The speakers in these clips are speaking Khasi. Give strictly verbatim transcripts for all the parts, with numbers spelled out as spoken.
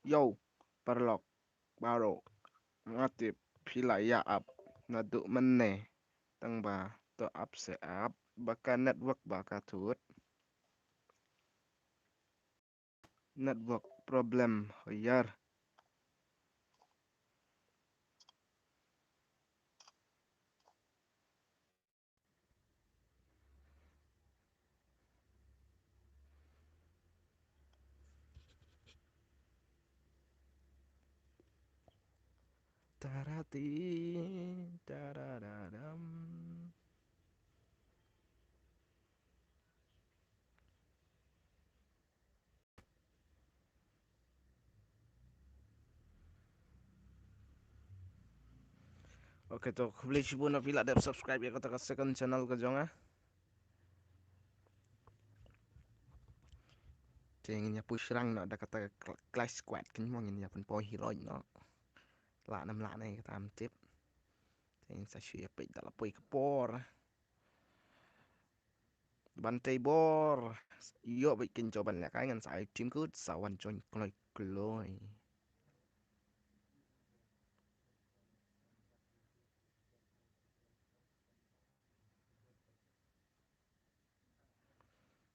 Yo, paralok baroh, nga tip phi la ïa ap naduh mynne, tang ba to ap se ap ba ka network ba ka thut. Network problem, hoyar. Tarati, tararadam. Ok, to khublei shibun na phi la dep subscribe ïa kata ka second channel ka jong nga. Te ngin ïa poi shrang noh da kata ka Cl-, Clash Squad kan mo, ngin ïa pynpoi hi roi noh. Lah nam lah ne kata am tip. Te ngin sa shu ïa peit da la poi ka por. Ban tei bor. Ïoh bad kin jop ban lehkai, ngan sa ai u team code sa wan join kloi kloi.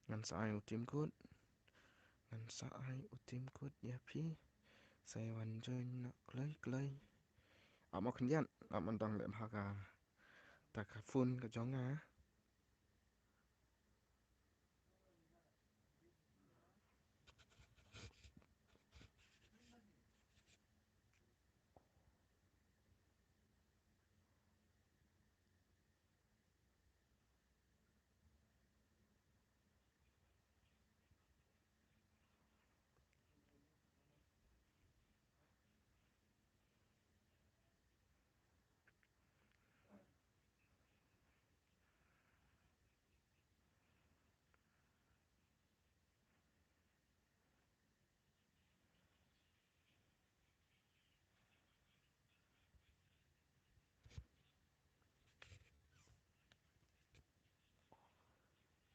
Ngan sa ai u team code. Ngan sa ai u team code ïa phi. Sa ïa wan join noh kloi kloi. Ap mo khyndiat, ap mo dang leh bha kata ka phone ka jong nga.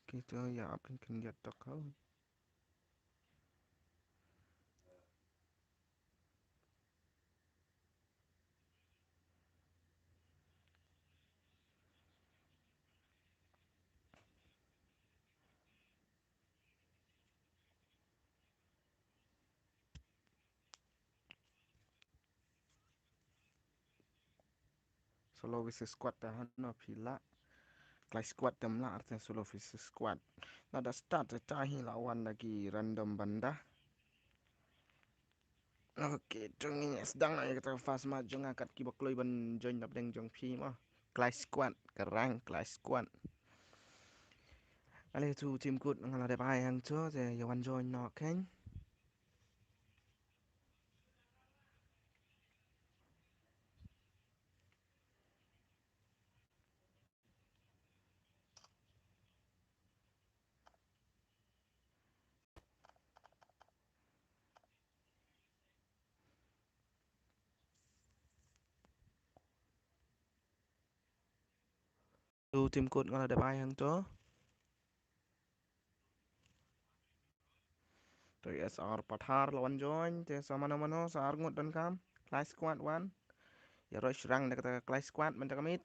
Kita ïa ap kan kin ïa tak kau. Solo versus squad te hano phi lah. Clash squad te mlah arte solo versus squad. Na da start te ta hi la wan da ki random banda. Ok, to ngin ïa sdang na ïa kata ka fast match jong nga kat kiba kloi ban join na pdeng jong phi mo. Clash squad, ka rank Clash squad. Ale tu team code nga la dep ai hangto te ïa wan join noh kein. Tu team code nga la dep ai hangto. Tu S R Pathar la wan join, te sa mano mano, sa arngut donkam. Clash squad wan. Ïa roi shrang da kata ka Clash squad mynta ka miet.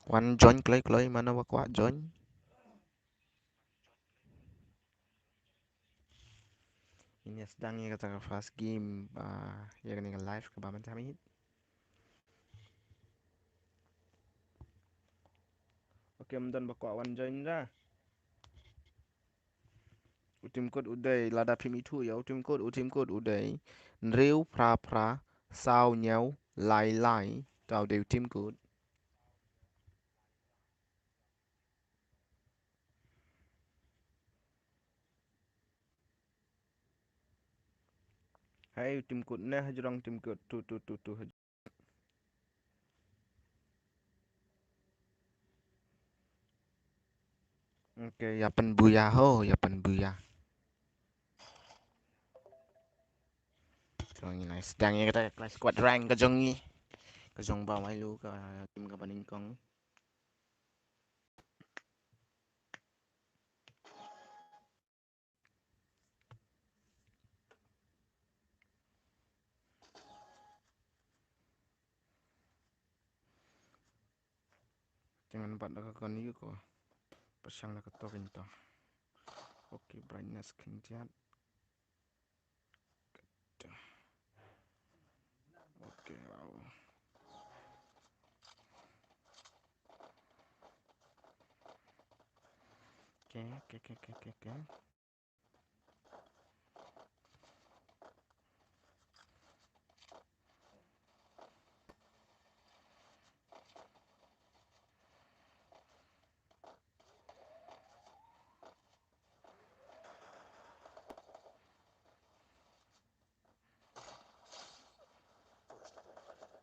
Wan join kloi kloi mano ba kwah join. Ngin ïa sdang ïa kata ka first game ba ïa kane ka live kaba mynta miet. Ok, ym don ba kwah wan join ra. U team code u dei, lada phim ithuh ïa u team code, u team code u dei hynriew phra phra saw hynñiew lai lai. Ta u dei u team code. Hai u team code ne hajrong team code tu tu tu tu. Ok, ïa pynbuya ho, ïa pynbuya. Jong ngi nice. Dang ïa kata ka Clash squad rank ka jong ngi. Ka jong ba mai lu ka team ka ba nyngkong. Te ngan bat da ka gun ïa ko. Pyrshang da ka tok ïa to. Okay, brightness khyndiat. Okay, wow. Okay, okay, okay, okay, okay, okay.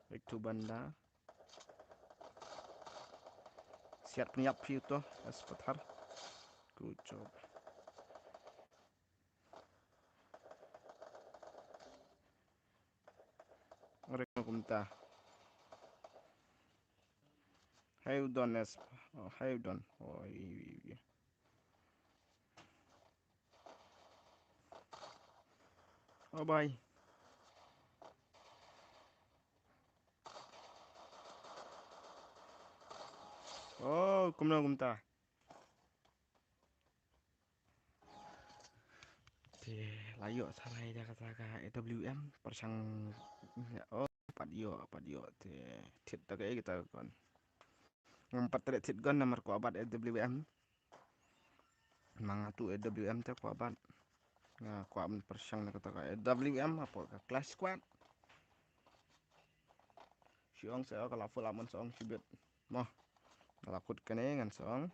Ek tu banda. Siat pynïap phi uto, Aspathar. Good job. Ore kumta. Hey, Udon, Asp-, oh, hey, Udon. Oh, i, i, i. Oh, bye. Oh, kumno kumta. Te la ïoh tharai da kata ka A W M, pyrshang, oh, pat ïoh, pat ïoh, te thied ta ka, eh, kita kon. Ngam pat treh thied gun namar kwah bat A W M. Ma nga tu A W M te kwah bat. Nga kwah ban pyrshang na kata ka A W M hapoh ka Clash Squad. Shi ong sa ka la full up man sa ong shibit. Mo. Nga la kut kane ngan sa ong.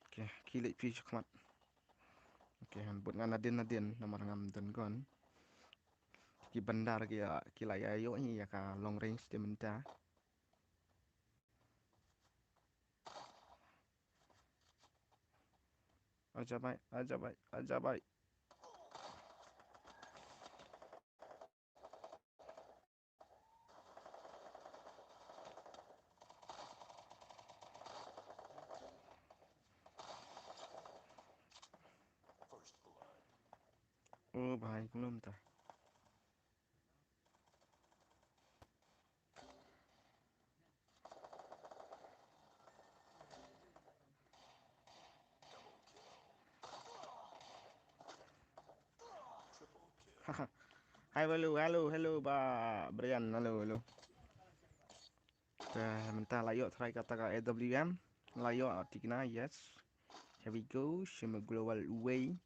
Okay, ki leit phi shakhmat. Okay, han bud nga nadien nadien namar ngam don gun. Ki bandar ki, ah, ki la ïa ïoh hi ïa ka long range te mynta. Ajabai, ajabai, ajabai. Oh, bhai, kumno mynta. Hi, hello, hello, hello, ba, Brian, hello, hello. Te mynta la ïoh tharai kata ka A W M. La ïoh tikna, yes. Here we go. Shim global uwei.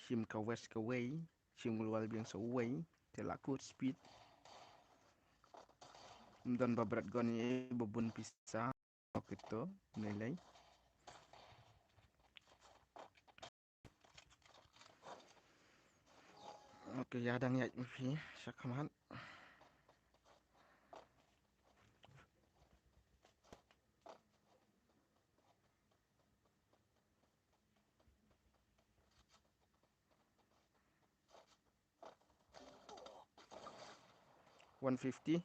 Shim ka west kawei. Shim global biang sa uwei. Te la kut speed. Ym don ba bret gun ïa ba bun pisa. Okay to, nilai. Okay, ïa dang ïaid ma phi shakhmat. One fifty.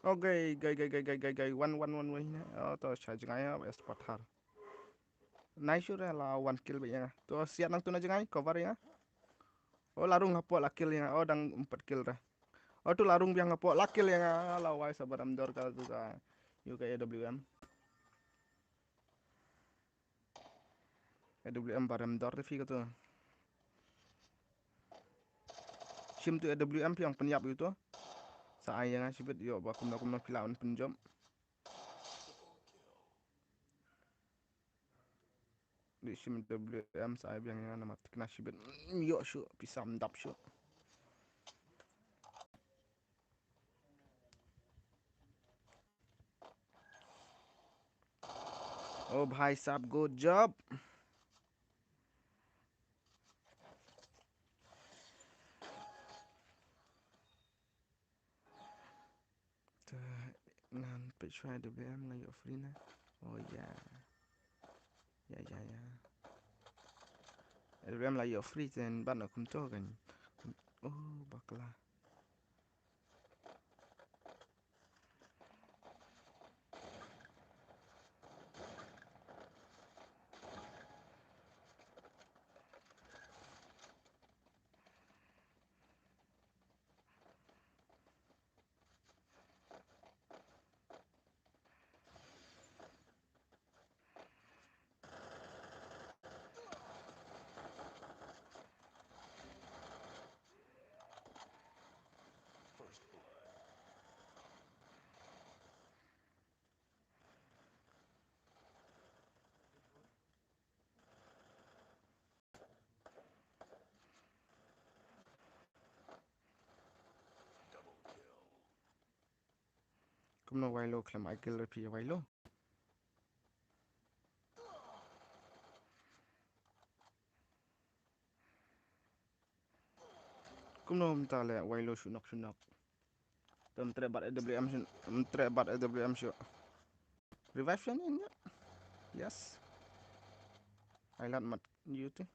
Okay, gai, gai, gai, gai, gai, gai. One, one, one, one. Oh, to sha jngai ya, Aspathar. Nice shot, la one kill ba ïa nga. To siat nang tu na jngai, cover ïa nga. Oh, la rung hapoh la kill ïa nga. Oh, dang empat kill re. Oh, tu la rung biang hapoh la kill ïa nga. La wai sa ba ram dor ka tu ka. Ïoh ka A W M. A W M ba rem dor te phi kato. Shim tu A W M phi ong pynïap ïa uto. Sa ai ïa nga shibit ïoh ba kumno kumno phi lah ban pynjop. Dei shim A W M sa ai biang ïa nga namar thikna shibit. Ïoh shuh pisa ym dap shuh. Oh bhai sahab, good job. Ngan peit shuwa A W M la ïoh free ne. Oh ya. Ya ya ya. A W M la ïoh free te ngan bat noh kumto kan. Oh bakla. Kumno Wailo khlem ai kill re phi Wailo. Kumno mynta le Wailo shu nok shu nok. Te ym treh bad A W M shu, ym treh bad A W M shu. Revive sha ïa. Yes. Ai lad mat ïa u te.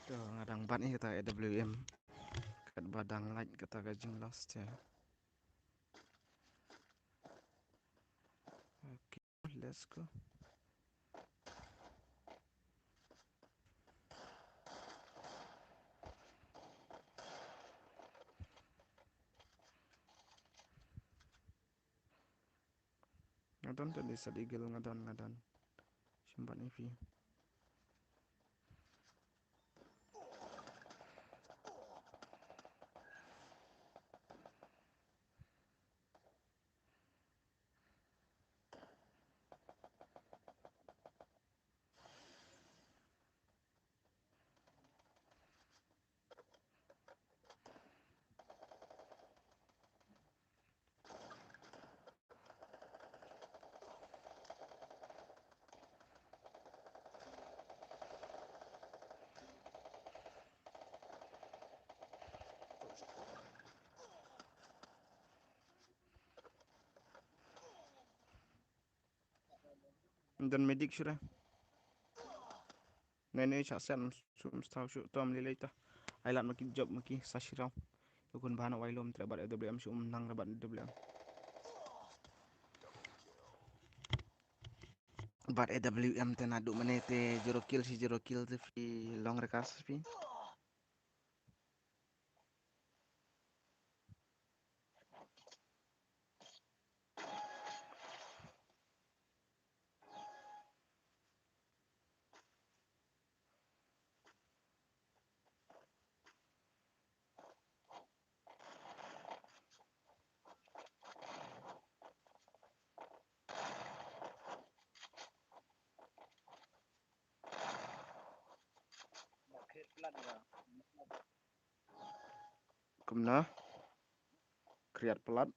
To nga dang bat ïa kata A W M. Katba dang lait kata ka jinglost ïa. Okay, let's go. Nga don te Desert Eagle, nga don, nga don. Shim bat ïa phi. Don medic shuh re. Ne ne cha sen sum stau shu tom lilai ta. Ai lat ma ki jop ma ki sa shirau. Yukun bana Wailo ym treh bad A W M shu um nang re bad A W M. Bad A W M te naduh mane te zero kill shi zero kill te phi long re kas phi. Kumna. Khriat palat.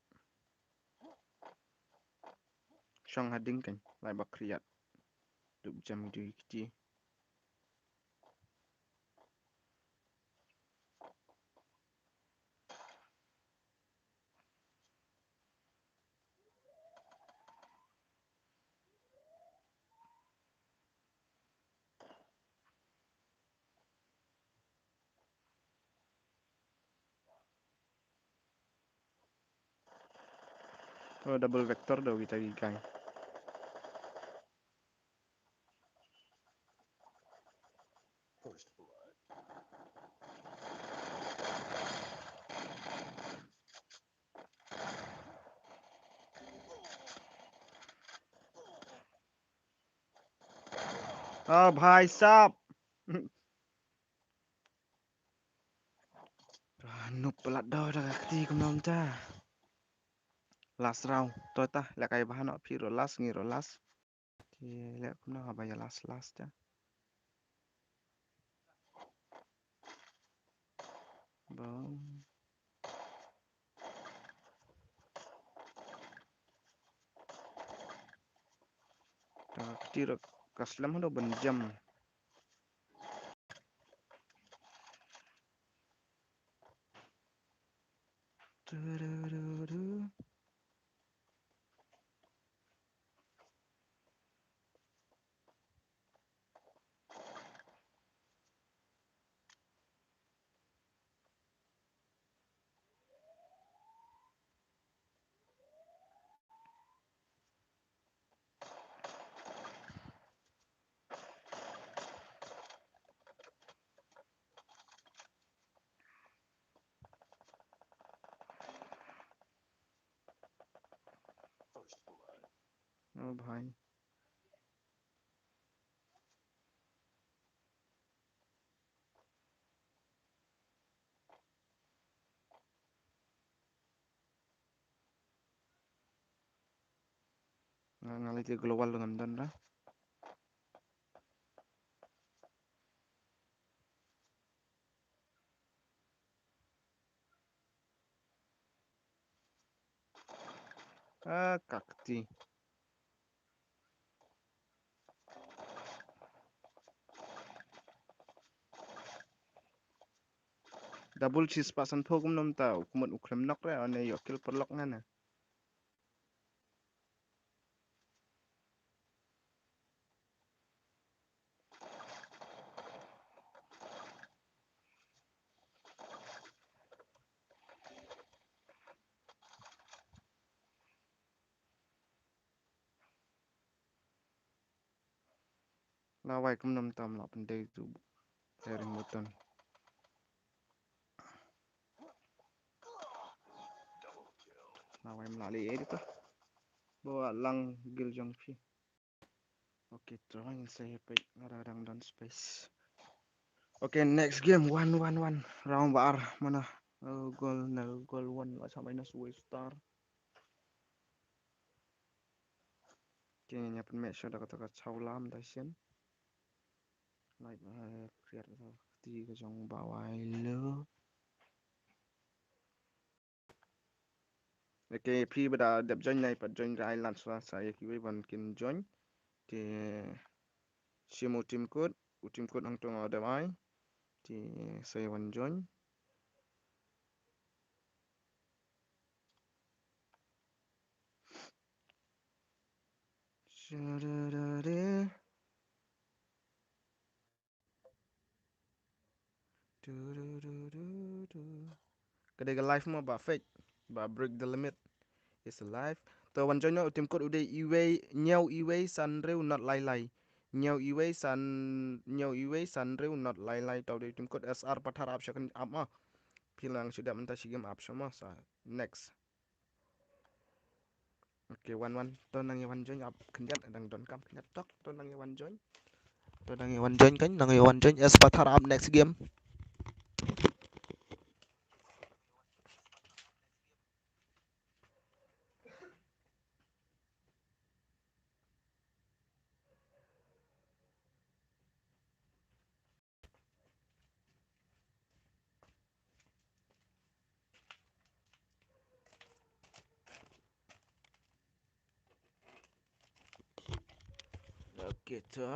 Shong hading kan, lai ba khriat. Dup jam du kiti. Oh, double vector da kita gigai. Ah, bhai sahab. Ah, noob palat da ka kti kumno mynta. Last round. To ta, leh kai bha noh phi ruh last ngi ruh last. Te leh kumno haba ïa last last ta. Bang. Ta kti ruh ka slem haduh ban jam. Du, du, du, du. ओ भाई। Nga, nga leit global ngam don ra. Ah, ka kti. Double cheese pasan pho kum nom ta, u kumut u khlem nok re, ane ïoh kill paralok ngan na. Lawei kum nam tam la pyndei tu herring button. Lawei mla lei edit tu. Bawa lang gil jong phi. Okay, throwing sa hepek ngarang don space. Okay, next game, one one one. Round bar mana? Uh, goal na goal one wa sa minus waste star. Okay, nya pun make sure da kata ka chawlam da sien. Like, uh, create ka ti ka jong ba wai lo. Okay, phi ba da dep join nai pat join ka island sa sa ïa kiwei ban kin join. Te shim u team code, u team code hangto nga dep ai. Te sa ïa wan join. Sha-da-da-da. Du, du, du, du, du. Ka dei ka live mo ba fake, ba break the limit. Is a live. To wan join u team code u dei iwei, ñiew iwei san rew not lai lai. Ñiew iwei san, ñiew iwei san rew not lai lai. To u dei team code S R pathar ap shakan ap mo. Phi lang shu dep mynta shi game ap sha mo sa. Next. Okay, wan wan. To nang ïa wan join ap khyndiat dang don kam khyndiat tok. To nang ïa wan join. To nang ïa wan join kan, nang ïa wan join. Es pathar ap next game. Okay, to.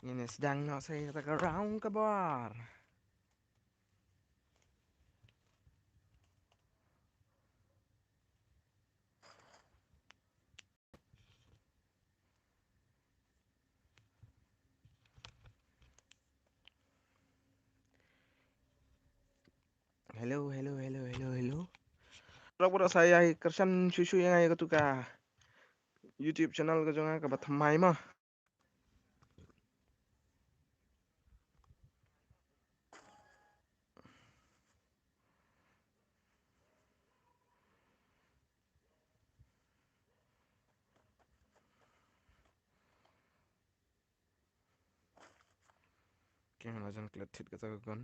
Ngin sdang noh sa ïa kata ka round ka bar. Hello, hello, hello, hello, hello. Rok bro, sa ïa kyrshan shuh shuh ïa nga ïa katu ka YouTube channel ka jong nga kaba thymmai ma. Keng la jan klet thit kata ka gun.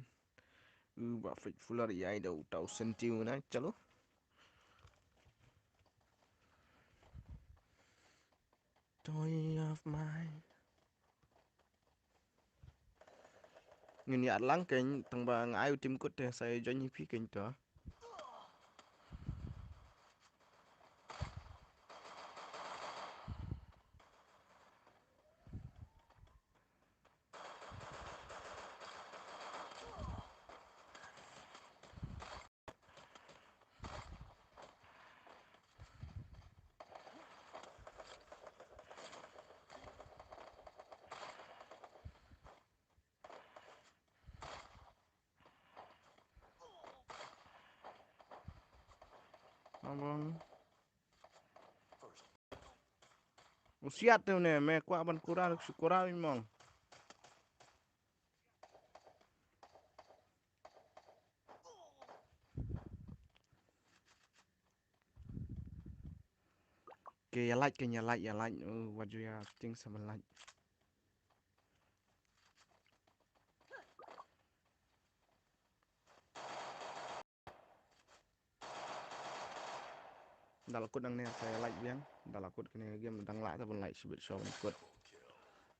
U ba fit fuller ïa i da u tau senti u na, chalo. Toy of mine. Ngin ïa lang keng tang ba nga ai u team kut te sa ïa join ïa phi keng to. Bong. U siat te une, me kwah ban kurar, shu kurar mong. Ke ïa like, ke ïa like, ïa like. Uh, wat ju ïa ting sa ban like. Da la kut nangne sa ïa like biang. Da la kut kane game dang lah ta ban like shibit shuwa ban kut.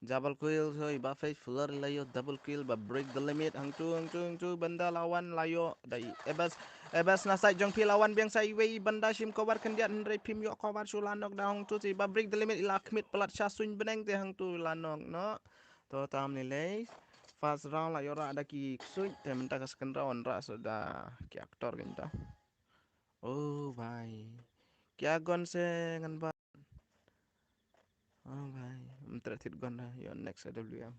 Double kill, so i ba face floor la ïoh double kill ba break the limit hangtu hangtu hangtu bynda la wan la ïoh da i Ebas. Ebas na side jong phi la wan biang sa iwei bynda shim cover khyndiat hynrei phim ïoh cover shu la knock down hangtu i ba break the limit i la khmih palat sha suiñ bneng te hangtu i la knock noh. To tam ni lei. First round la ïoh rah da ki ksuid te mynta ka second round rah sa da ki actor ki mynta. Oh bhai. Kya gun se ngan ba. Oh bhai. Ym treh thied gun da ïoh next A W M.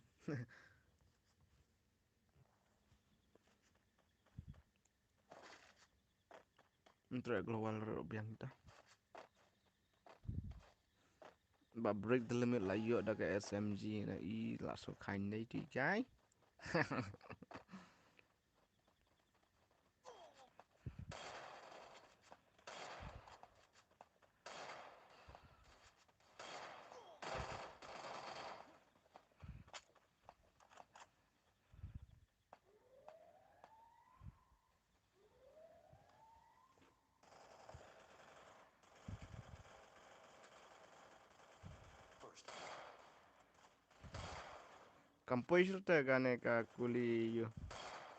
Ym treh global ruh biang ta. Ba break the limit la ïoh da ka S M G na i la so khain dei ti jai. Kam poi shuh te kane ka kuli ïa u.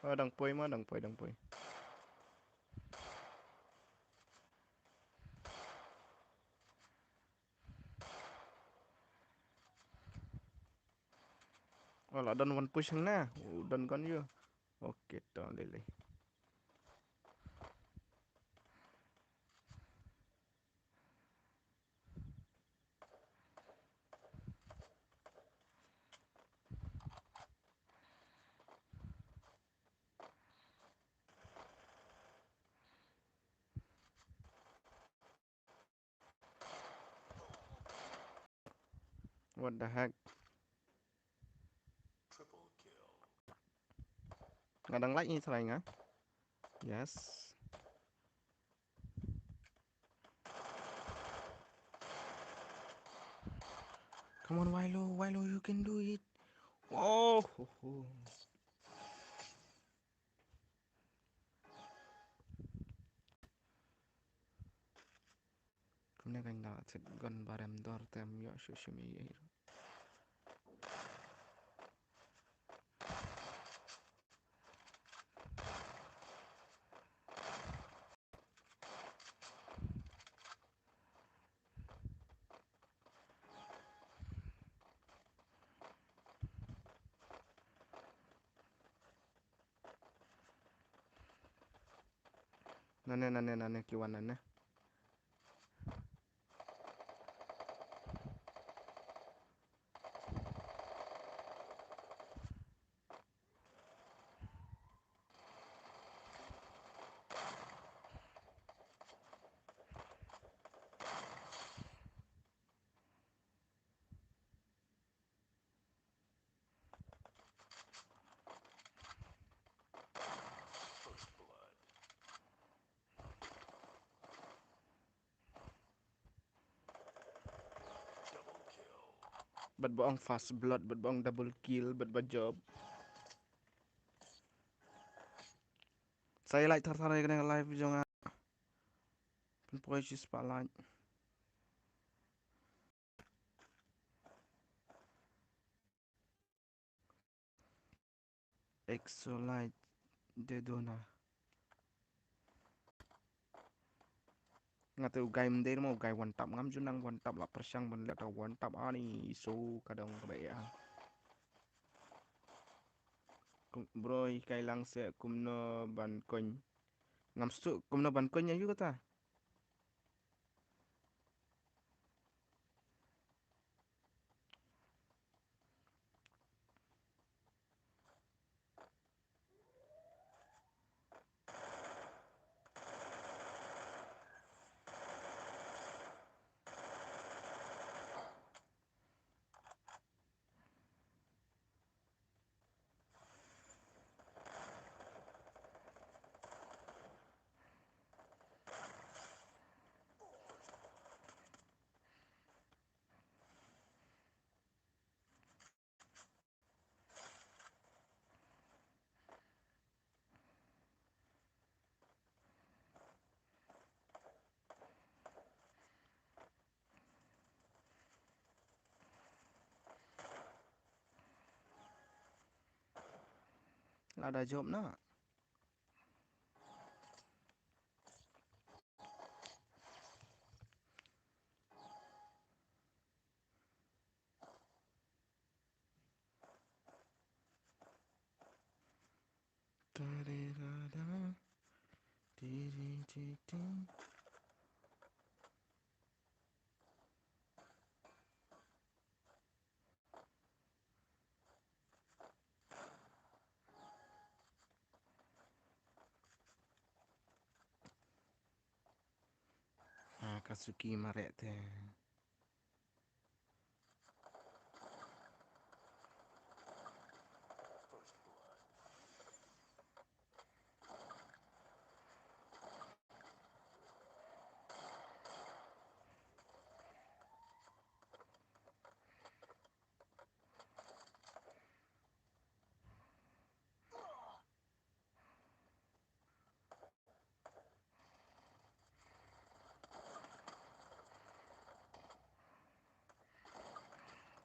Oh, dang poi ma, dang poi, dang poi. Oh, la don wan push hangne. U don gun ïa u. Okay, to lei lei. What the heck? Nga dang like ni try nga. Yes. Come on, Wilo, Wilo, you can do it. Oh, ho, ho. Kumne kan da thied gun ba rem dor te ym ïoh shuh shuh me ïa. Nane, nane, nane, ki wan nane. Bad ba ong first blood, bad ba ong double kill, bad ba job. Sa ïa like thar thar ïa kane ka live jong nga. Pynpoi shi spah like. Exolite de Dona. Nga te u guy mdei mo, u guy one tap, ngam ju nang one tap, la pyrshang ban leh ta one tap ani, so ka dang kaba ïa. Kum, bro, hikai lang se kumno ban coin. Ngam sngewthuh kumno ban coin ïa u kata. Lada jop na. Ah, ka Suki mareh te.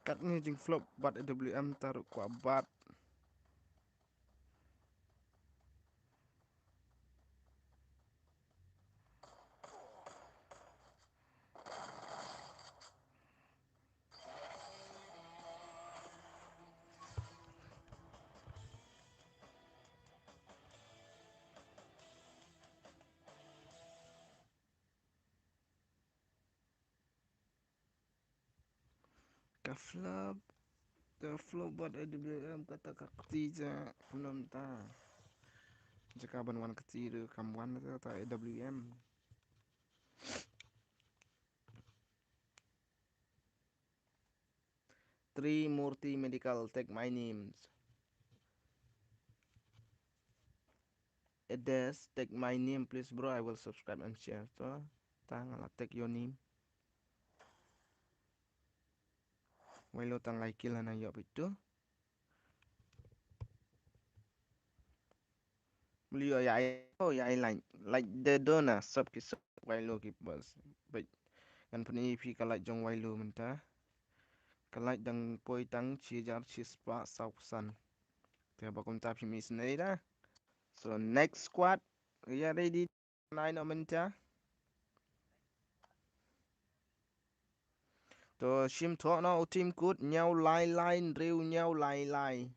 Katne jingflop bad A W M, tang ruh kwah bat. Ka flop, ka flop bad A W M, kata ka kti ja kumno mynta. Jaka ban wan kti ruh kam wan, kata A W M. Trimurti Medical, take my names. Edes, take my name, please, bro. I will subscribe and share. To, tang la take your name. Wailo tang lai kill hana yo bitu. Mlio ya, oh ya, like, like de dona sub ki sub wailo ki bas. Baik. Kan puni phi ka like jong wailo mynta. Ka like dang poi tang shi hajar shi spah saw phew san. Te ba kumta phi mih snei da. So next squad, ya ready. Nai no mynta. To shim thoh no u team kut, hynñiew lai lai, hynriew hynñiew lai lai.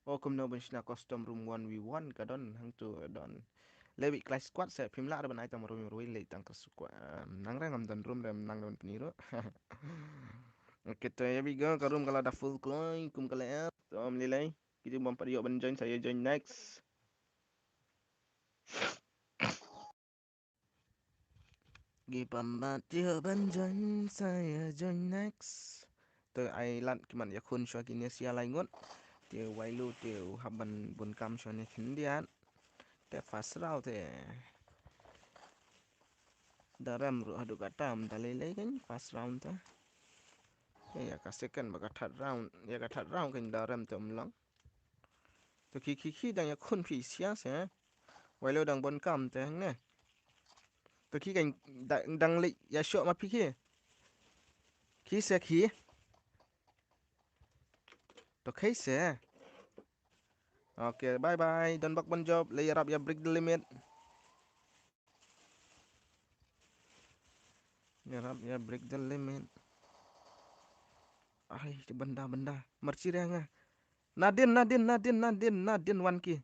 O kumno ban shna custom room one v one ka don hangtu don. Lewit clash squad se phim lah ruh ban ai tang room ruh leit tang ka squad. Nang reng am don room rem nang don pni ruh. Okay, to here we go, ka room ka la da full kloi kum ka la er. To am lilai. Ki jing bom pat ïoh ban join, sa ïa join next. Ki bom pat ïoh ban join, sa ïa join next. To ai lad ki mat ïakhun shuwa kine sia lai ngut. Te Wailu te u hap ban bun kam shuwa ne khyndiat. Te first round te. Da rem ruh haduh katta ym da lei lei kan first round te. Ïa ka second bad ka third round, ïa ka third round kan da rem te ym long. To ki ki ki dang ïakhun phi sia se. Wailu dang bun kam te hangne. To ki kan dang leit ïa shoh ma phi ki. Ki se ki. To khie se. Okay, bye bye. Don bok ban jop, leit ïarap ïa break the limit. Ïarap ïa break the limit. Ai, te bynda bynda. Marchi re nga. Nadin, nadin, nadin, nadin, nadin wan ki.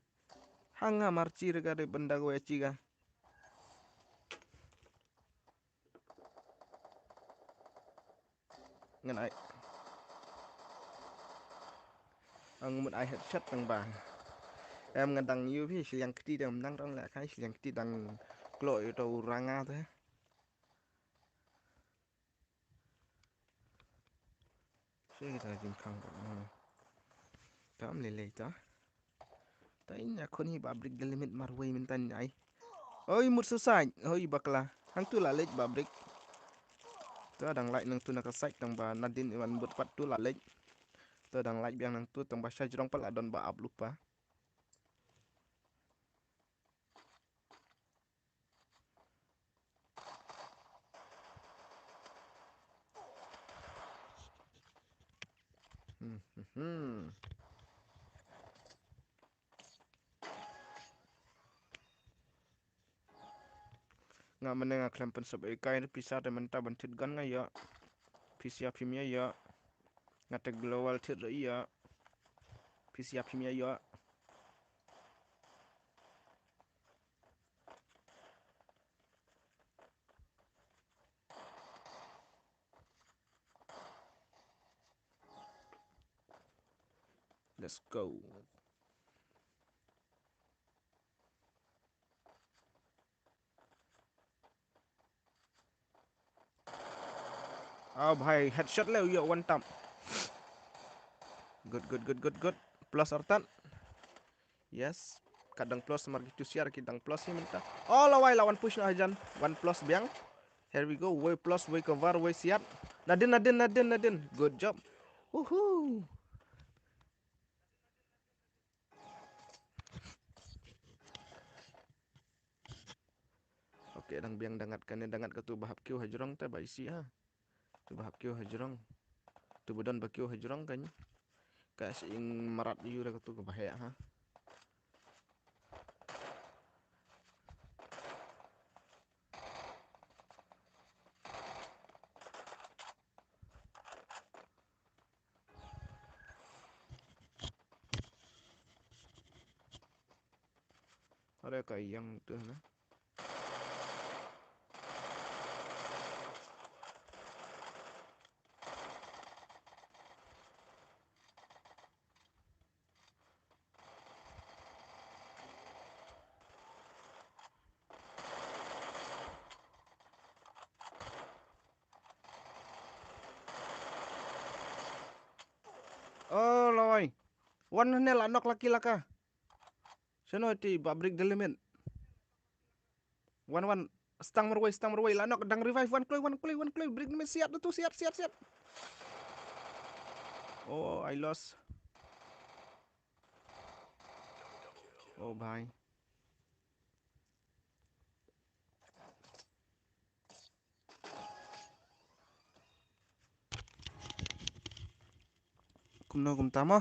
Hanga marchi re ka re bynda ko ïa chi ka. Ngan ai. Ang mut ai headshot tang ba. Em ngan dang ïoh phi shiliang kti dang nang rang la kai shiliang kti dang klo ïoh to ranga te. Shi ta jingkhang ba. Tam lele ta. Ta in ïakhun hi ba break the limit marwei mynta nai. Oi mut suicide. Oi bakla. Hangtu la leit ba break. Ta dang lait nangtu na ka side tang ba nadin iwan but pat tu la leit. Ta dang lait biang nangtu tang ba sha jrong pat la don ba ap lupa. Mhm. Nga mynne nga khlem pynsep ïa kai pisa te mynta ban thied gun nga ïa. Pisa phim ïa ïa. Nga te global thied ïa. Pisa phim ïa ïa. Let's go. Oh bhai, headshot le u ïoh one tap. Good, good, good, good, good. Plus artat. Yes. Ka dang plus mar ki tu siar ki dang plus hi mynta. Oh lawai la one push na hajan. One plus biang. Here we go. Wei plus, wei cover, wei siat. Nadin, nadin, nadin, nadin. Good job. Woohoo. Okay, dang biang dangat kane dangat ka tu ba hap kiew hajrong te ba isi ha. Tu ba hap kiew hajrong. Tu ba don ba kiew hajrong kan. Ka sing marat yu da ka tu ka ba heh ha. Are ka ïang tu na. Oh lawai. Wan ne la nok laki laka. Seno ti ba break the limit. Wan wan. Stang marwei, stang marwei. La nok dang revive. Wan kloi, wan kloi, wan kloi. Break the limit. Siat tu, siat, siat, siat. Oh, I lost. Oh bhai. Kumno kumta mo?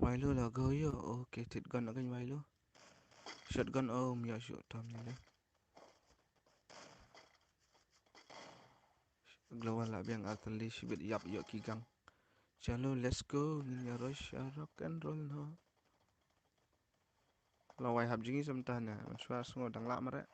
Milo la go yo. Okay, tit gun again Milo. Shotgun um ya shu tam ni le. Global la biang artylli shibit ïap ïoh ki gang. Chalo, let's go. Ngin ïa rush ïa rock and roll no. Lawai hap jingïasam tane. Mynshuwa sngew dang lah mare.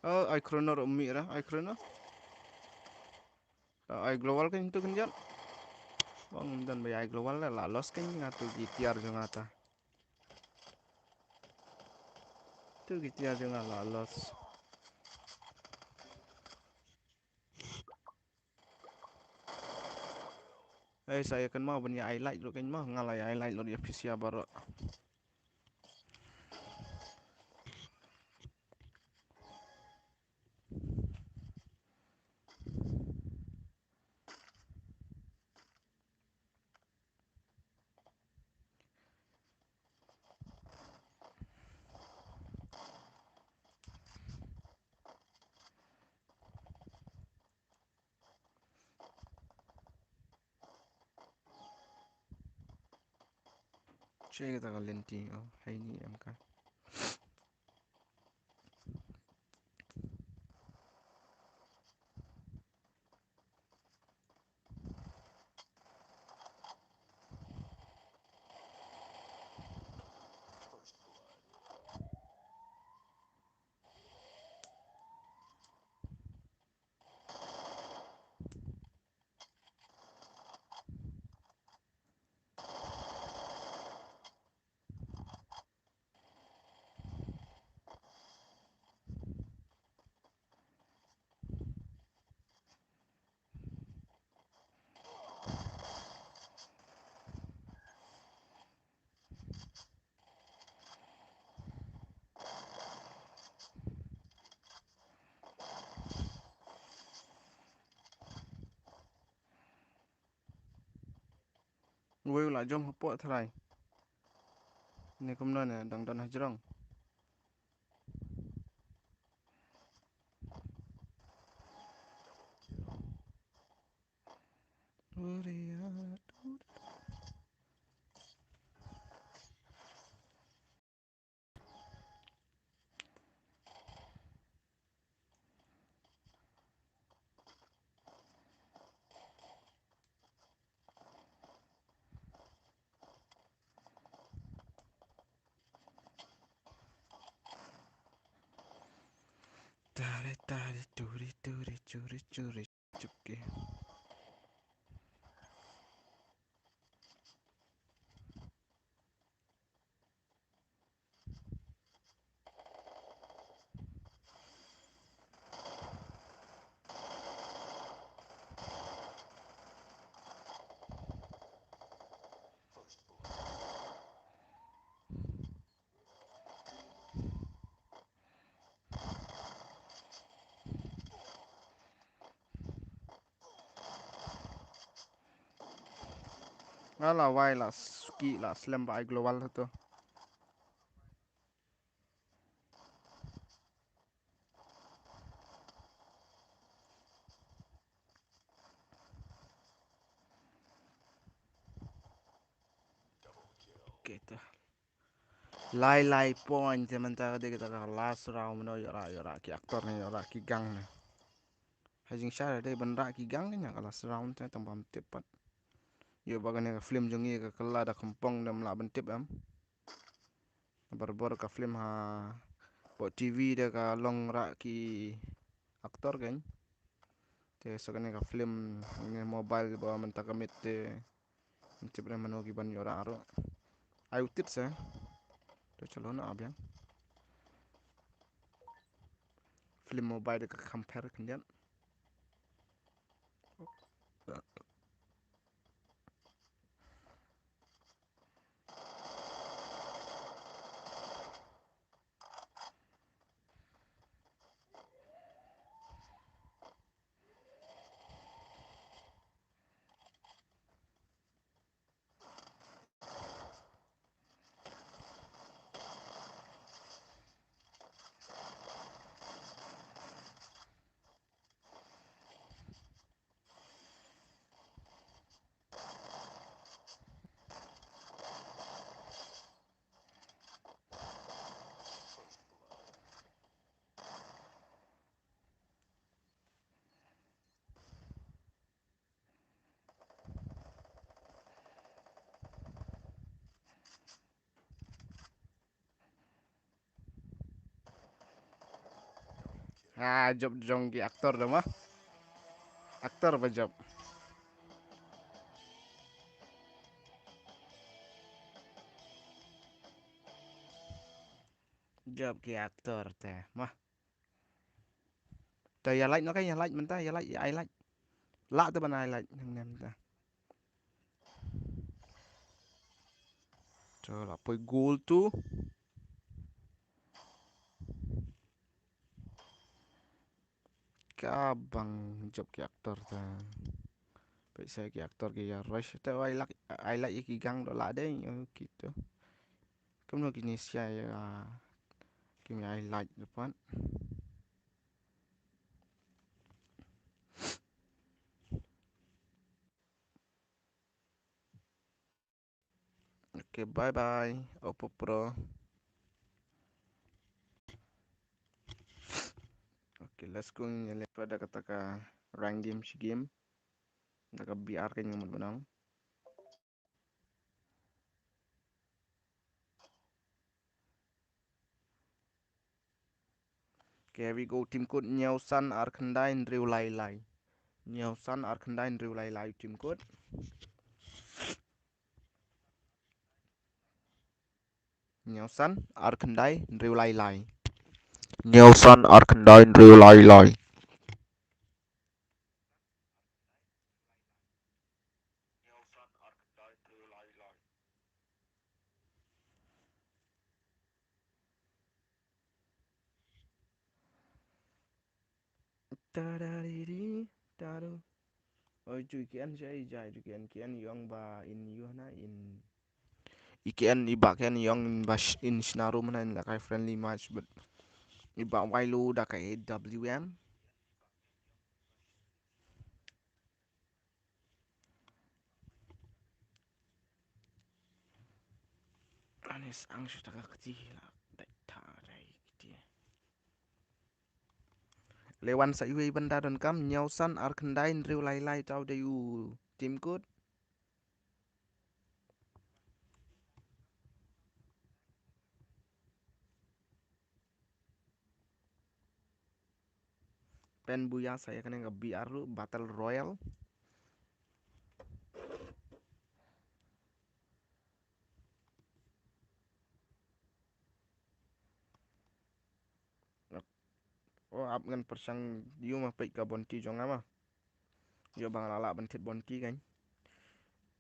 Oh, ai chrono ro mi ra, ai chrono. Oh, ai global kan tu kan jan. Bang dan bai ai global la, la loss kan nga tu ki tiar jong nga ta. Tu ki tiar jong nga la loss. Ei, sa ïa kan mau ban ïa ai like lut kan mau, nga la ïa ai like lut ïa phi sia baroh. Che kata ka lynti, oh, haini em ka. Wei u la jump hapoh tharai. Ni kumno ne dang don hajrong. Tari, tari, turi, turi, churi, churi, chuki. Nga la wai la suki la slem ba ai global to. Okay, ta. Lai lai point te mynta ka dei kata ka last round, mano ïoh rah, ïoh rah ki actor ne, ïoh rah ki gang ne. Ha jingshisha dei ban rah ki gang ne, ïa ka last round te tang bam tip pat. Ïoh ba kane ka film jong ngi ka kylla da khumpong, da ym lah ban tip em. Barabor ka film ha pok T V da ka long rah ki actor kein. Te sa kane ka film ne mobile ba mynta ka miet te Tip re mano ki ban ïoh rah ruh. Ai u tit se. To chalo na abiang. Film mobile da ka compare khyndiat. Ha, jop jong ki actor da ma. Actor ba jop. Jop ki actor te ma. Ta ïa like noh ka, ïa like mynta, ïa like, ïa ai like. Lah te ban ai like nang nem ta. Ta la poi goal tu. Ka bang jop ki actor ta. Pisa ki actor ki ïa rush ta ai like, ai like ïa ki gang do la dei ïa ki tu. Kumno kine sia ïa ki me ai like depan. Okay, bye bye Oppo Pro. Okay, let's go. Ngi leh pada kata ka rank game shi game. Kata ka B R ka ngi mut benang. Okay, here we go, team code hynñiew san ar khyndai hynriew lai lai. Hynñiew san ar khyndai hynriew lai lai, team code. Hynñiew san ar khyndai hynriew lai lai. Hynñiew san ar khyndai hynriew lai lai. Tarariri, taru. Oi, tu ki an jai jai tu ki an ki an yong ba in yuh na in. I ki an i ba ki an yong in ba sh-, in shna room na in la kai friendly match, but i ba wai lu da kai W M. Anis ang shu taka kti la dai ta dai kti. Lewan sa iwei benda don kam, nyaw san ar khyndai hynriew lai lai taw dei u team kut. Pen buya sa ïa kane ka B R ruh, Battle Royale. O ap ngan pyrshang ïu ma peit ka bounty jong nga ma. Ïoh ba nga la lah ban thied bounty kan.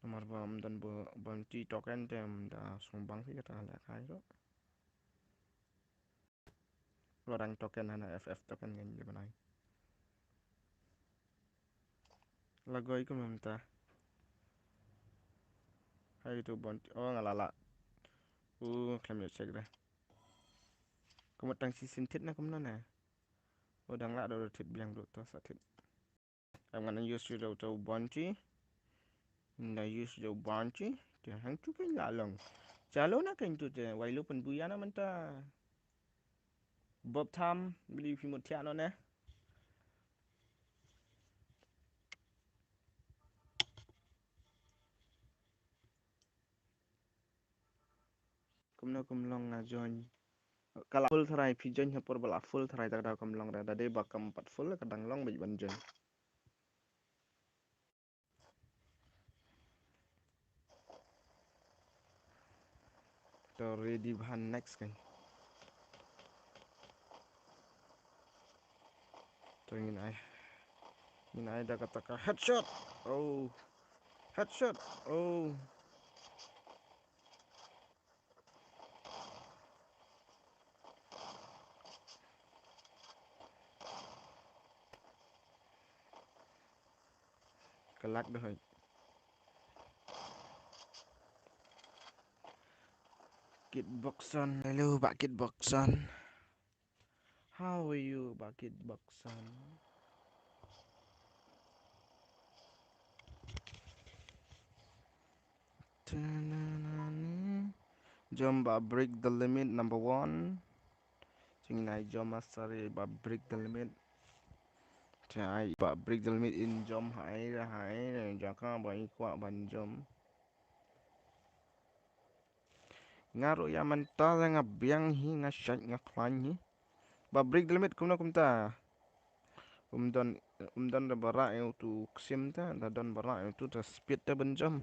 Namar ba ym don bo-, bounty token te ym da sngewbang hi kata lehkai ruh. Lorang token hana F F token ngan ïa bnai. Lagoi kum mynta. Hai tu bounty. O nga la lah. U khlem ïoh check re. Kumno tang shisien thied na kumno na. O dang lah da thied biang ruh to sa thied. Am ngan use ïa uto u bounty. Nda use ïa u bounty. Te hangtu kan la long. Chalo na kan tu te wai lu pynbuya na mynta. Bob tham bili phi mut thiah no ne. Kumno kum long nga join. Ka la full tharai phi join ha por ba la full tharai ta ka daw kam long re. Da dei ba kam pat full ka dang long bad ban join. To ready bha next kan. To ngin ai. Ngin ai da kata ka headshot. Oh. Headshot. Oh. Ka lag da hoi. Kitboxon, hello, Bah Kitboxon. How are you, Bah Kitboxon? Jom ba break the limit number one. Jing nai jom asari ba break the limit. Te ai ba break the limit in jom hai hai jaka ba i kwah ban jom. Nga ruh ïa mynta la nga biang hi, nga shait nga khlaiñ hi. Ba break the limit kumno kumta. Um don, um don da ba rah ïa utu ksim ta, da don ba rah ïa utu ta speed ta ban jump.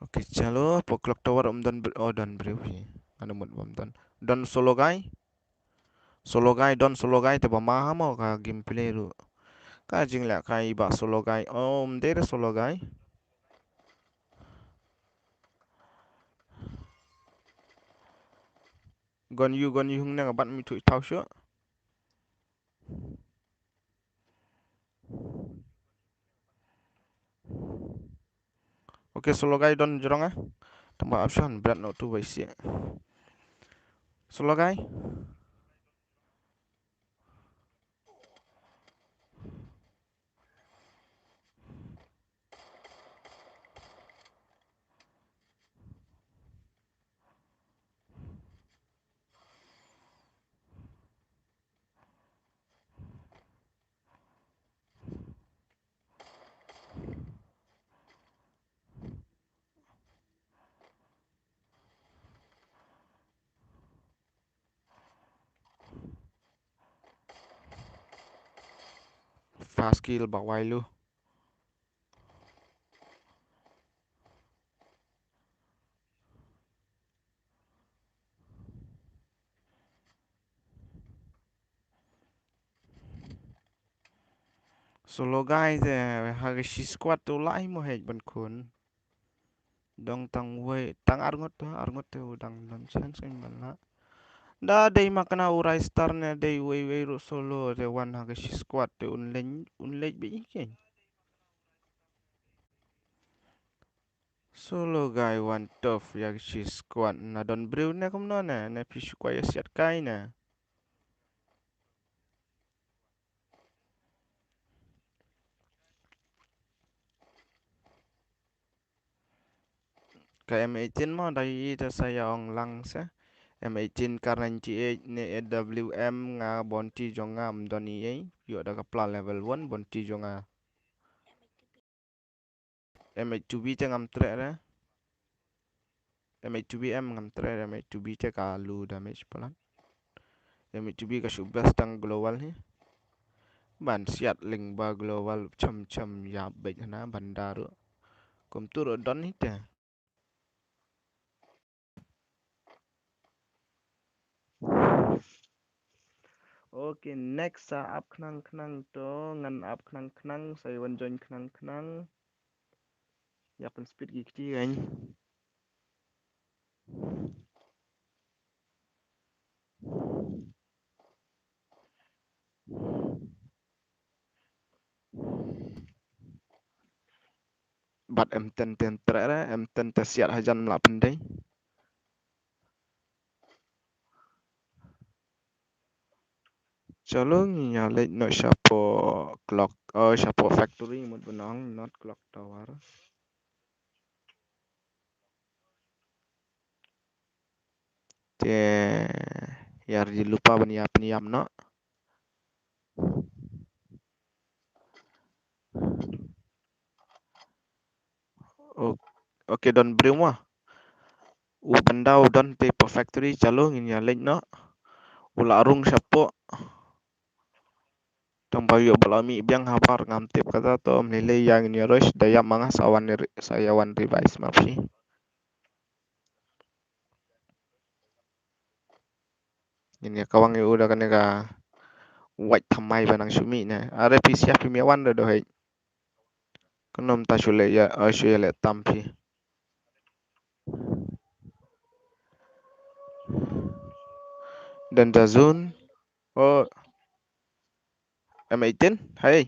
Okay, chalo, po clock tower um don br-, oh, don briew hi. Nga mut bym don. Don solo guy. Solo guy, don solo guy te ba ma ha mo ka gameplay ruh. Ka jingleh kai ba solo guy. Oh, um dei re solo guy. Gon yu, gon yu hung nang bat mi tu tau shu. Okay, solo guy don jrong ah. Tamba option berat no tu bai sia. Solo guy. Fast kill ba wai lu. Solo guy te ha ka shi squad tu lai mo hej ban khun. Dong tang wei, tang arngut tu, arngut tu dang nonsense kan ban la. Da dei ma kane u Ristar ne dei uwei uwei ruh solo te wan ha ka shi squad te un leit, un leit beit hi kein. Solo guy wan tough ïa ka shi squad na don briew ne kumno ne, ne phi shu kwah ïa siat kai ne. Ka M eighteen mo da ïohi te sa ïa ong lang se. M eighteen, Kar ninety-eight ne A W M, nga bounty jong nga ym don ei ei. Ïoh da ka pla level one bounty jong nga. M eighty-two B te ngam treh re. M eighty-two B em ngam treh re, M eighty-two B te ka low damage palat. M eighty-two B ka shu best tang global hi. Ban siat lyngba global chem chem ïa beit hana ban da ruh. Kumtu ruh don hi te. Okay, next sa ap khnang khnang to, ngan ap khnang khnang, sa ïa wan join khnang khnang. Ïa pynspeed ki kti kan. Bad M ten ten treh re, M ten te siat hajan la pyndei. Chalo ngin ïa leit noh shapoh clock, oh, shapoh factory mut ban ong, not clock tower. Te ïa ri lypa ban ïa pynïap noh. O-, okay, don briew mo. U bynda u don te hapoh factory, chalo ngin ïa leit noh. U la rung shapoh. Tang ba ïoh ba la mih biang habar ngam tip kata to, ym lei lei ïa ngin ïa rush, da ïap ma nga sa wan re-, sa ïa wan revise ma phi. Ngin ïa kawang ïa u da kane ka wait thymmai ba nang shu mih ne. Are phi sia phim ïa wan da dohei. Kano mynta shu leh ïa, oh, shu ïa leh tam phi. Danger zone. Oh. M eighteen, hai.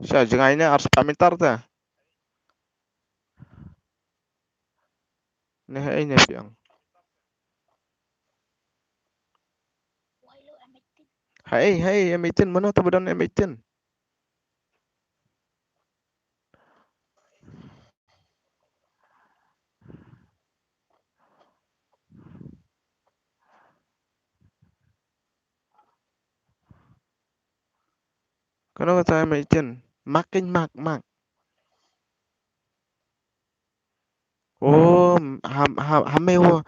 Sha jngai ne arspah meter te. Ne hai ne piang. Hai, hai, M eighteen, mano te ba don M eighteen? Kano kata M eighteen? Mak kein mak, mak. Oh, ha, ha, ha me wo.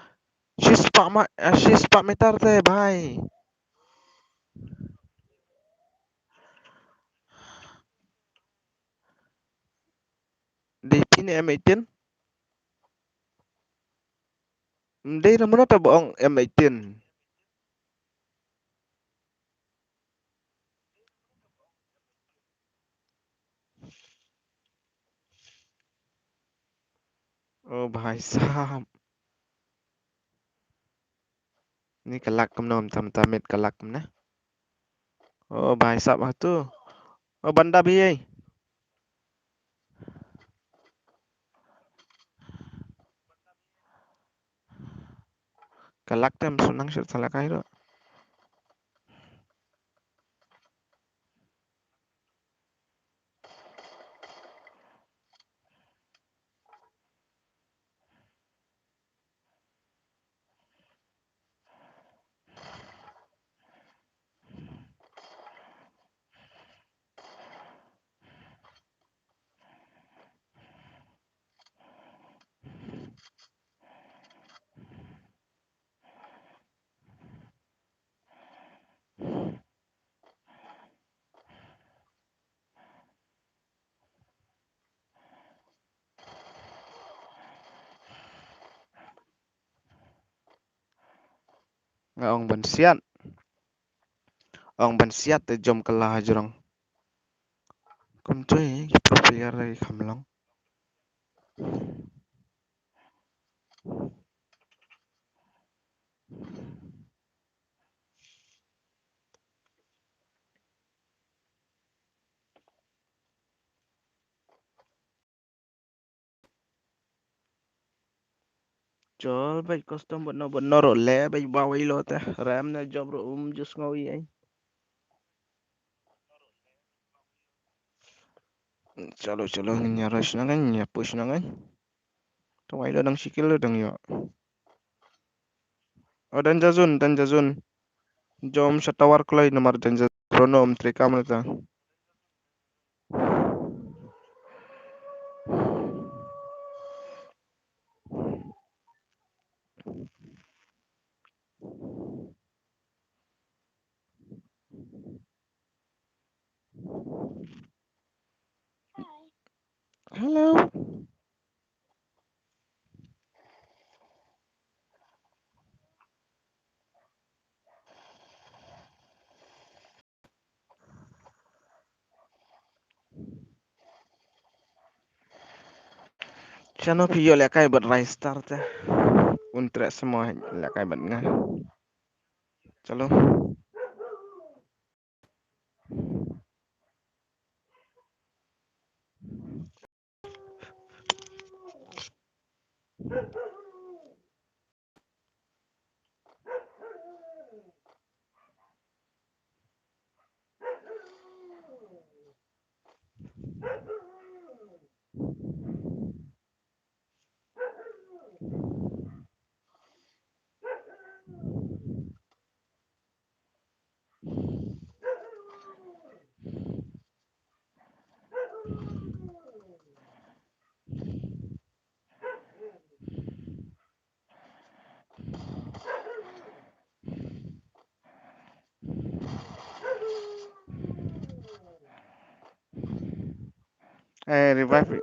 Shispah ma-, ah, shispah meter te, bhai. Dei phi ne M eighteen? Dei na mano ta ba ong M eighteen. Oh, bhai sahab. Ni ka lak kumno, tam tam mit ka lak kumno. Oh, bhai sahab ha tu. Oh, banda bhi hai. Ka lak tem sunang shir thala kai ro. Nga ong ban siat. Ong ban siat te jom kylla hajrong. Kumto hi ki pro player lagi kham long. Jol bad custom bad no bad no ruh leh bad ba wei lo te. Ram na job ruh um ju sngew ïa. Chalo chalo ngin ïa rush na ngin ïa push na ngin. To wei lo dang shikil lo dang ïa. O dan jazun dan jazun. Jom sha tower kloi namar dan jazun. Pronom trikam ta. Hello. Shano phi ïoh lehkai bad Rai Star te. Un treh samo lehkai bad nga. Chalo. Eh, revive.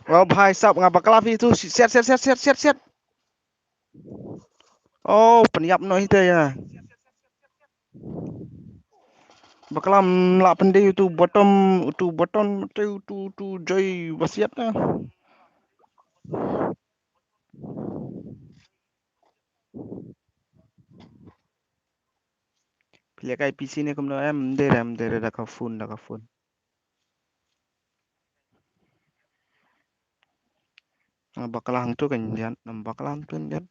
O bhai sab nga bakla phi tu, siat, siat, siat, siat, siat, siat. O, pynïap noh ite ïa. Bakla ym lah pyndei utu bottom, utu bottom, utu, utu, utu joi basiat na. Phi lehkai P C ne kumno em, ym dei re, ym dei re, da ka phone, da ka phone. Nga bakla hangtu kan jat, nga bakla hangtu kan jat.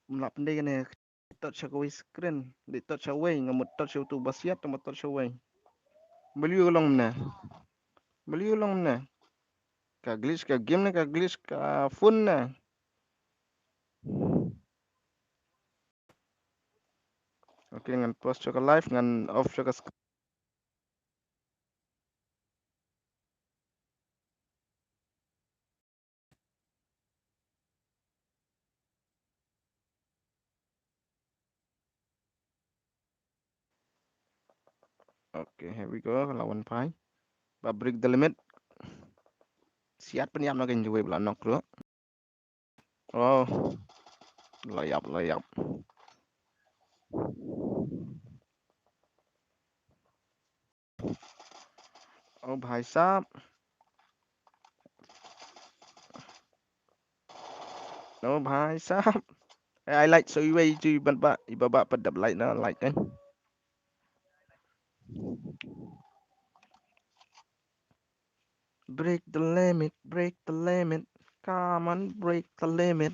Ym lah pyndei kane, tot sha kawei screen, dei tot sha wei, nga mut tot sha utu basiat, nga mut tot sha wei. Balei u long mne? Balei u long mne? Ka glitch ka game ne, ka glitch ka phone ne? Okay, ngan pause sha ka live, ngan off sha ka screen. Okay, here we go. Lawan pai. Ba break the limit. Siat pynïap na kan jui bla nok ruh. Oh. La ïap, la ïap. Oh, bhai sahab. Oh, bhai sahab. Eh, ai like so iwei ju iban ba, iba ba pat dap like na, like kan. Break the limit, break the limit. Come on, break the limit.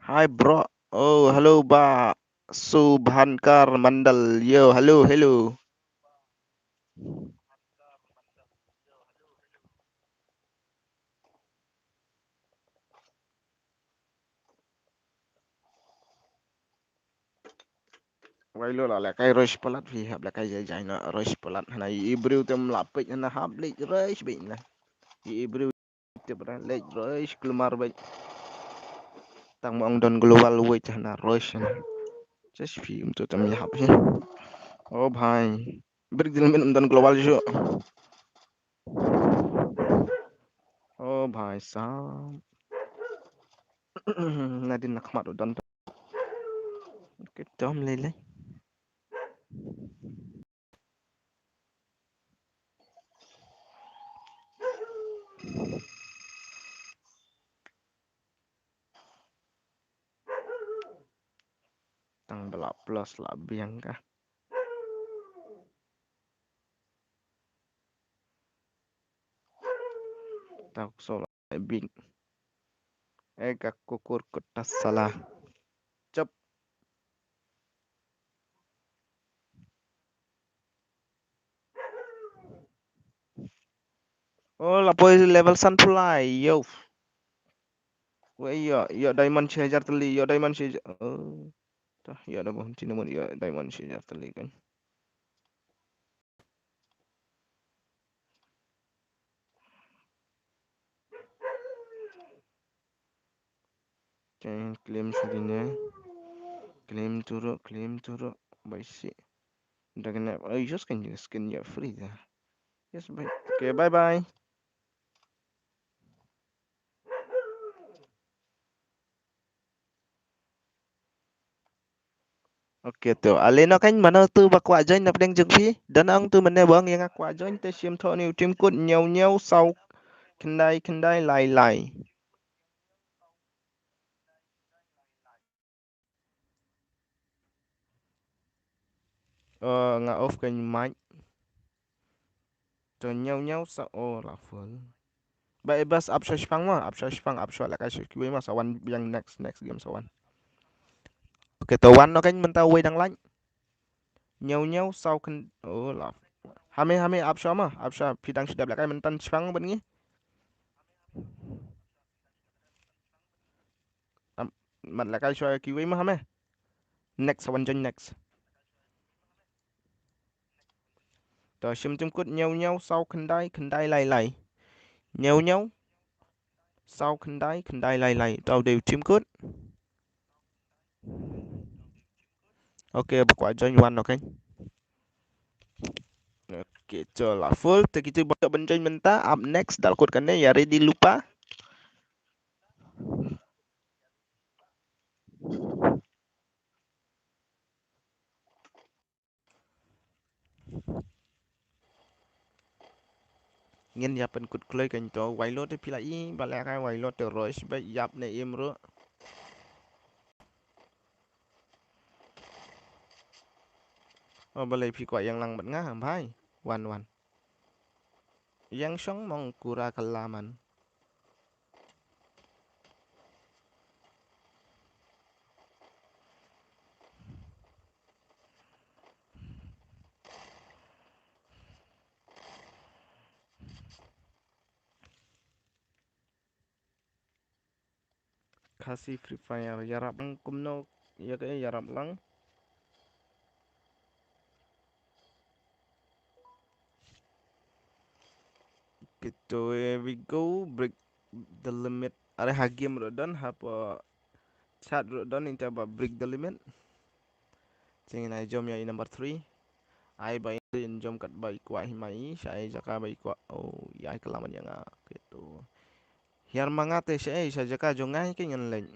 Hi, bro. Oh, hello, ba. Subhankar Mandal. Yo, hello, hello. Wai lo la lehkai rush palat phi hap lehkai jai jai na rush palat hana i briew tem la peit hana hap leit rush beit na. I briew te bra leit rush kulmar beit. Tang ma ong don global wei chah na roish na. Just phi um tu tam yahap hi. Oh bhai. Brik dil min um don global ju. Oh bhai sahab. Nadin na khmat u don. Kitom lei lei. Tang ba la plus la biang ka. Tang so la bing. Eh, ka kukur kut ta sala. Chop. Oh, la poi level san pulai, yo. Wei, yo, yo diamond shi hajar tylli, yo diamond shi hajar. Oh. Tah, yo da bon, sini mun, yo diamond shi hajar tylli kan. Claim sini. Claim turu, claim turu. Bai si. Dragon Knight. Oh, just kan juga skin ya free dah. Yes, bye. Okay, bye bye. Okay, to. Ale no kan mano tu ba kwah join na pdeng jong phi. Don ong tu mane bang yang kwah join te shim tho ni u team code nyaw nyaw saw khyndai khyndai lai lai. Eh, nga off ka mic. To nyaw nyaw sa, oh, la full. Ba, eh, bas ap sha shipang ma, ap sha shipang, ap sha la ka sha kiwi ma sa wan biang next, next game sa wan. Okay, to wan no kan mynta wei dang lain. Nyaw nyaw saw kan, oh, la. Hame, hame ap sha ma, ap sha phi dang shi dap la ka mynta shipang ban ngi. Am, mat la ka sha kiwi ma hame. Next, sa wan join next. To shim team code nyaw nyaw saw khyndai khyndai lai lai. Nyaw nyaw saw khyndai khyndai lai lai. To dei u team code. Okay, ba kwah join wan, okay. Okay, to la full. Te kita ba ban join mynta. Up next, dal code kane, ya ready lypa. Ngin ïa pynkut kloi kan to, Wailo te phi la i, ba la kai Wailo te roish ba ïap ne im ruh. Oh, balei phi kwah ïeng lang bad nga, bhai? Wan, wan. Ïeng shong mong kura ka laman. Khasi Free Fire, ïarap lang kumno, ïa ka ïarap lang. Kito, here we go, break the limit. Are ha game ruh don, hapoh chat ruh don, ita ba break the limit. Jingin ai jom ïa i number three. Ai ba in jom kat ba i kwah hi mai, sha ai jaka ba i kwah. Oh, ïa i kalaman ïa nga. Kito. Hiar ma nga te sha ai, sha jaka jong nga hi ke ngan leng.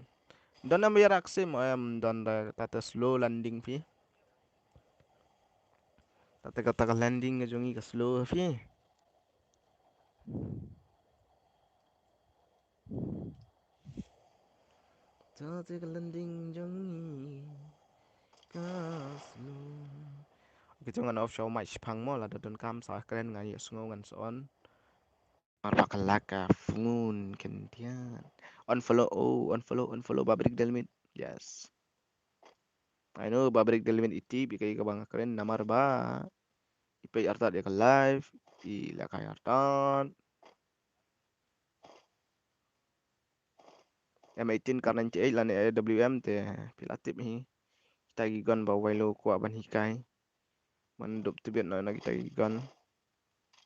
Don am ïa rak sim, em, don da ta te slow landing phi. Ta te ka ta ka landing ka jong i ka slow phi. Ta te ka landing jong i ka slow. Okay, to ngan off show mic shipang mo, lada don kam sa kren ngan ïa sngew ngan sa on. Mar ba ka lak ka phone kan tian. Unfollow, oh, unfollow, unfollow ba break the limit. Yes. I know ba break the limit iti bi kai ka bang kren namar ba i pei artat ïa ka live, i la kai artat. M eighteen kar ninety-eight lane A W M te phi la tip hi. Kita ki gun ba Wailo kwah ban hikai. Man dup tbit na, na kita ki gun.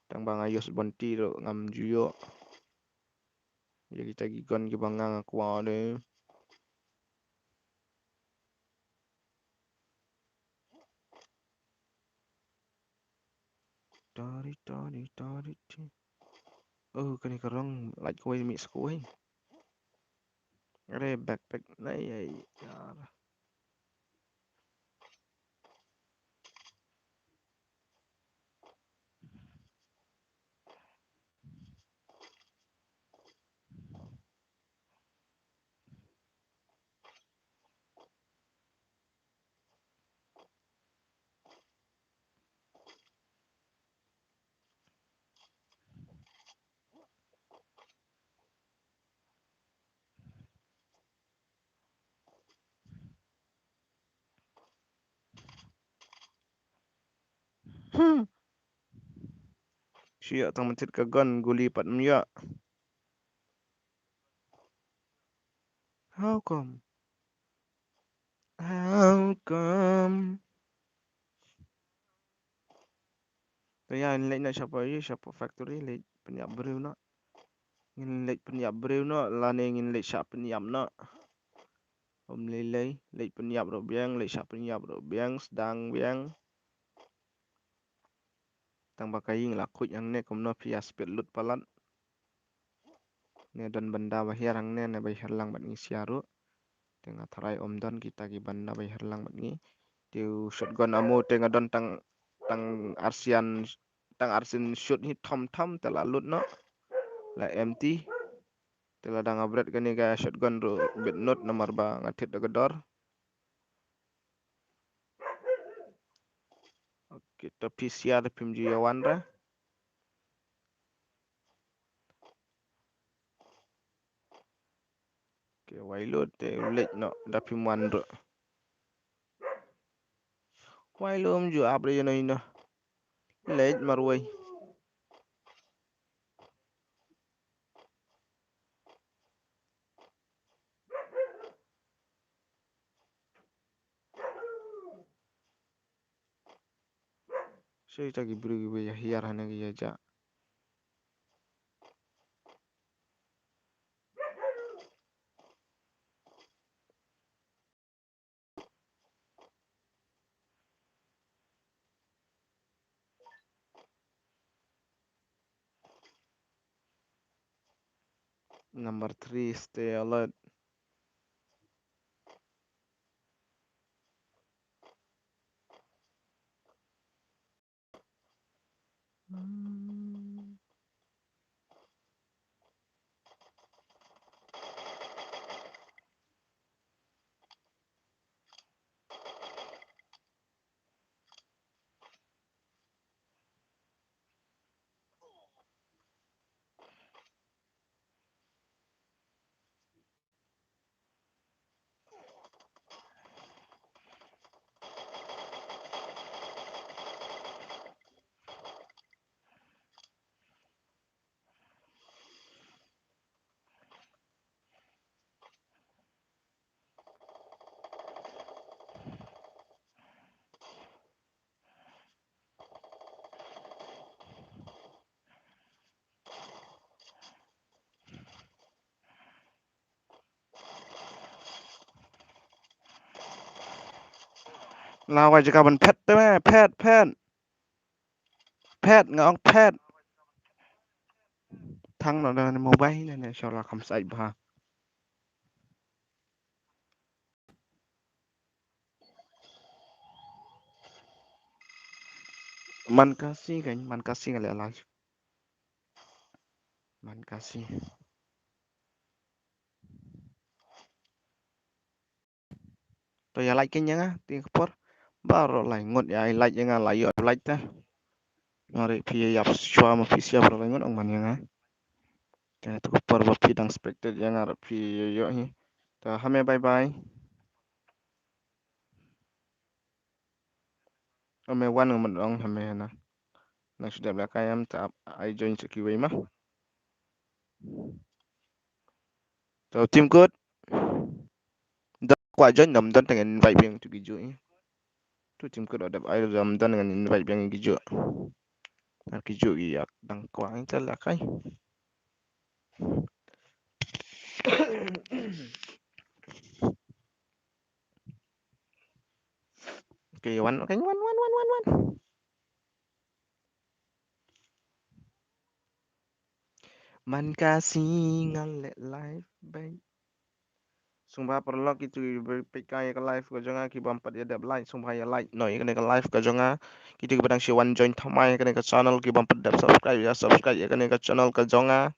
Tang ba nga use bounty ruh ngam ju ïoh. Ïa kita ki gun kiba nga nga kwah de. Tari, tari, tari, ti. Oh, kane ka rong, lait kawei, mih sa kawei. Are, backpack, na, ya, ya. Hmm. Shu ïoh tang mynta ka gun, guli pat ym ïoh. How come? How come? Te ïa, ngin leit noh sha pha, ïa, sha pha factory, leit pynïap briew noh. Ngin leit pynïap briew noh, lane ngin leit shah pynïap noh. Ym lei lei, leit pynïap ruh biang, leit shah pynïap ruh biang, sdang biang. Tang ba ka ïing la khuid hangne, kumno phi ïa spit lut palat. Ne don bynda ba hiar hangne, ne ba hiar lang bad ngi sia ruh. Te nga tharai ym don kita ki bynda ba hiar lang bad ngi. Te u shotgun ammo te nga don tang, tang arsian, tang arsian shot hi thom thom te la lut noh. La empty. Te lada nga bret kane ka shotgun ruh bit nud namar ba nga thied da ka dor. Ok, to phi sia te phim ju ïa wan re. Ok, wai lut te u leit noh da phim wan ruh. Wai lum ju ap re ïa no ïa no. Leit marwei. Sha kita ki briew kiba ïa hiar hangne ki ïa jah. Number three, stay alert. La wai jaka ban phet te me, phet, phet. Phet, nga ong phet. Thang noh da mobile ne, ne, sha la kham sai bha. Man Khasi kan, Man Khasi nga leh live. Man Khasi. To ïa like keiñ ïa nga, te ka por baroh lai ngut ïa like ïa nga, la ïoh like te. Nga ruh phi ïap shuwa ma phi sia baroh lai ngut ong man ïa nga. Te to ka por ba phi dang spectate ïa nga ruh phi ïoh hi. To ha me, bye bye. Ame wan nga mut ong ha me na. Nang shu dep lehkai em, te ap ai join sha kiwei ma. To Team Good. Don kwah join, ym don te ngan invite biang to kijuh. To Team Good dep ai, ym don ngan invite biang kijuh. Ar kijuh ïa dang kwah ngan te lehkai. Okay, wan, okay, wan, wan, wan, wan, wan. Man ka sngi ngan leh live beit. Sngewbha paralok kito kiba peit ïa ka live ka jong nga, ki bym pat ïa dep like, sngewbha ïa like noh ïa kane ka live ka jong nga. Kito kiba dang shu wan join thymmai ïa kane ka channel, ki bym pat dep subscribe, ïa subscribe ïa kane ka channel ka jong nga.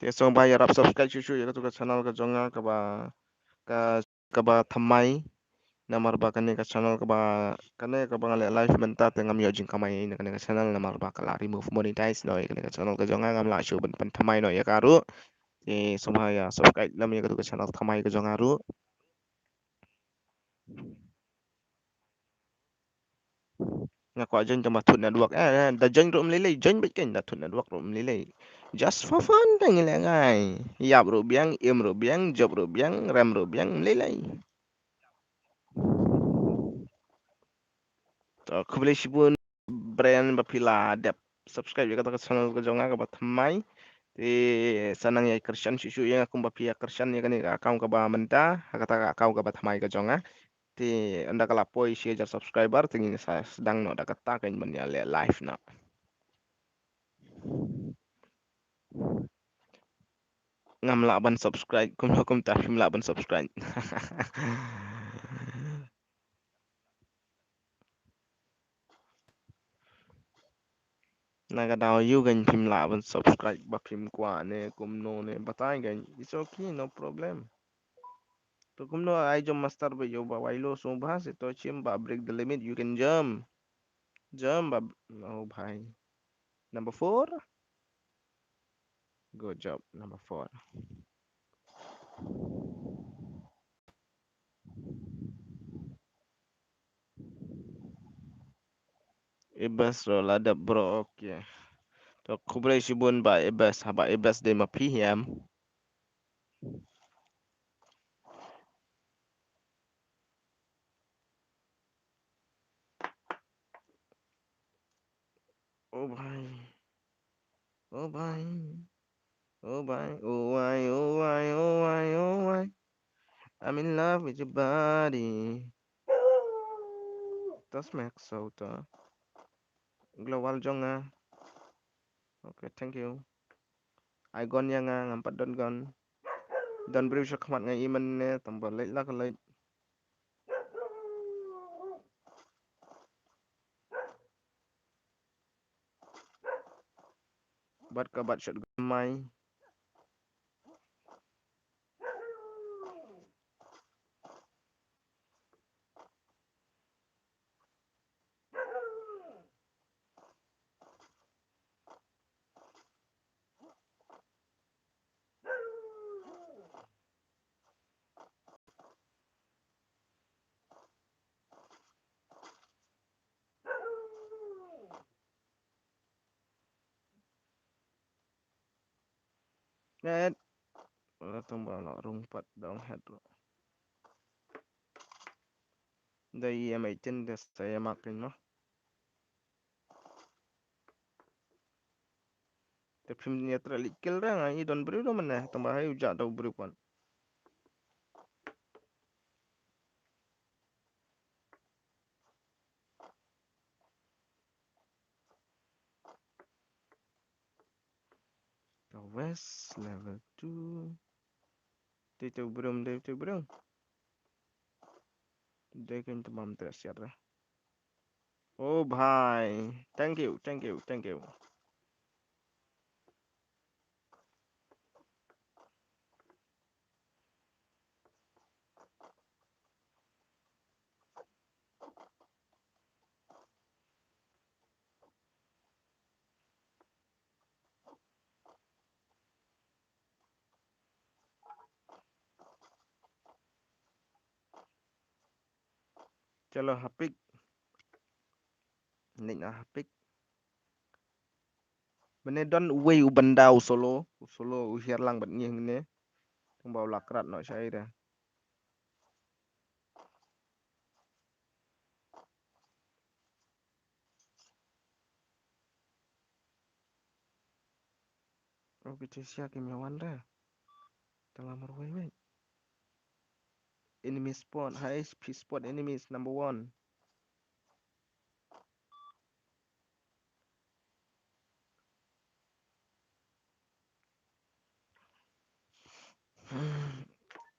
Te sngewbha ïarap subscribe shuh shuh ïa kato ka channel ka jong nga kaba, ka, kaba thymmai. Namar ba kane ka channel kaba, kane kaba nga leh live mynta te ngam ïoh jingkamai na kane ka channel namar ba ka la remove monetize noh ïa kane ka channel ka jong nga, ngam lah shuh ban pynthymmai noh ïa ka ruh. Te sngewbha ïa subscribe lem ïa kato ka channel thymmai ka jong nga ruh. Nga kwah join tang ba thut network. Eh, eh, da join ruh ym lei lei, join beit kein da thut network ruh ym lei lei. Just for fun tang ngi leh ngai. Ïap ruh biang, im ruh biang, jop ruh biang, rem ruh biang, ym lei lei. To, khublei shibun Brian ba phi la dep subscribe ïa kata ka channel ka jong nga kaba thymmai. Te sa nang ïa kyrshan shuh shuh ïa nga kumba phi ïa kyrshan ïa kane ka account kaba mynta, ha kata ka account kaba thymmai ka jong nga. Te ynda ka la poi shi hajar subscriber te ngin sa sdang noh da kata kein ban ïa leh live noh. Ngam lah ban subscribe, kumno kumta phim lah ban subscribe. Na ka daw aïu kein phim lah ban subscribe ba phim kwah ne kumno ne batai kein. It's okay, no problem. To kumno ai jump master ba ïoh ba wai lo sngewbha se to shim ba break the limit, you can jump. Jump ba, oh bhai. Number four. Good job, number four. Ibas ruh la dep bro, okay. To khublei shibun ba Ibas, haba Ibas dei ma phi em. Oh bhai. Oh bhai. Oh bhai. Oh bhai, oh bhai, oh bhai, oh bhai. I'm in love with your body. Tas mek so ta. Global jong nga. Okay, thank you. Ai gon ïa nga, ngam pat don gon. Don briew sha khmat nga i man ne, tang ba leit la ka leit. Bat ka bat shot gun mai. Net. Wala tang ba la rung pat dong het ruh. Da i em eighteen da sa ïa mak kein mo. Te phim ïa treh leit kill ra nga i don briew da mane tang ba hai u jah da u briew pan. Ka West level two. Te te u briew, te te u briew. Te kein te bam te siat ra. Oh bhai. Thank you, thank you, thank you. Chalo ha pick. Nik na ha pick. Mane don uwei u bynda u solo, u solo u hiar lang bad ngi hangne. Tang ba u la krat noh shai da. Oh, kita siap kim yawan da. Tang lamar wei wei. Enemy spawn, high H P spot enemies number one.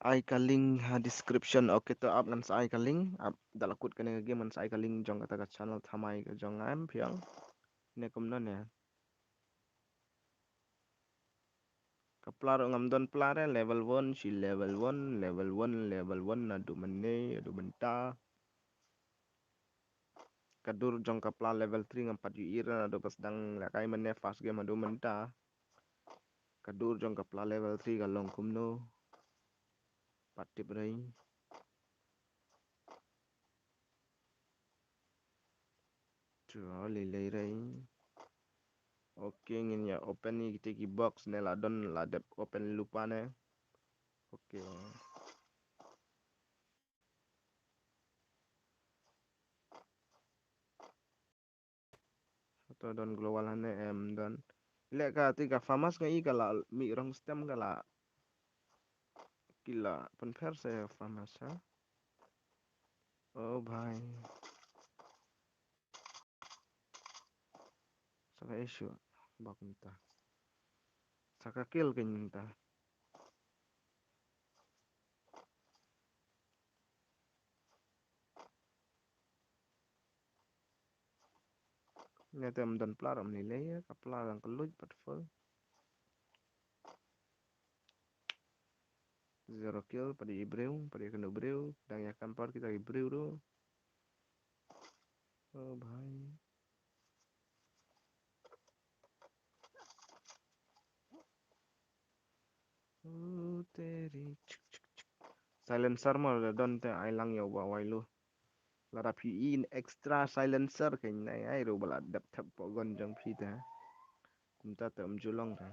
Ai ka link ha description. Okay, to ap ngan sa ai ka link. Ap da la kut kane ka game ngan sa ai ka link jong kata ka channel thymmai ka jong nga em phi ong. Ne kumno ne. Ka pla ruh ngam don pla re, level one, shi level one, level one, level one, naduh mynne, naduh mynta. Ka dur jong ka pla level three ngam pat ïohi re, naduh ba sdang lehkai mynne first game haduh mynta. Ka dur jong ka pla level three ka long kumno. Pat tip re. Chua lei lei re. Okay, ngin ïa open ïa kita ki box ne la don la dep open lypa ne. Okay. Hato don global hane em don. Leh kata ka farmers nga i ka la mih rong stem ka la. Ki la pynpher sa farmers ha. Oh bhai. Sa ka issue ba kumta. Sa ka kill ka mynta. Nga te ym don pla ym lei lei ka pla dang ka luid pat full. Zero kill, pat ïa i briew, pat ïa kano briew, dang ïa kam pat kita i briew ruh. Oh bhai. Oh, teri, chuk, chuk, chuk. Silencer ma da don te ai lang ïa u ba wai lu. Lada phi in extra silencer ka nai ai ruh ba la dep thep po gun jong phi te. Kumta te um ju long te.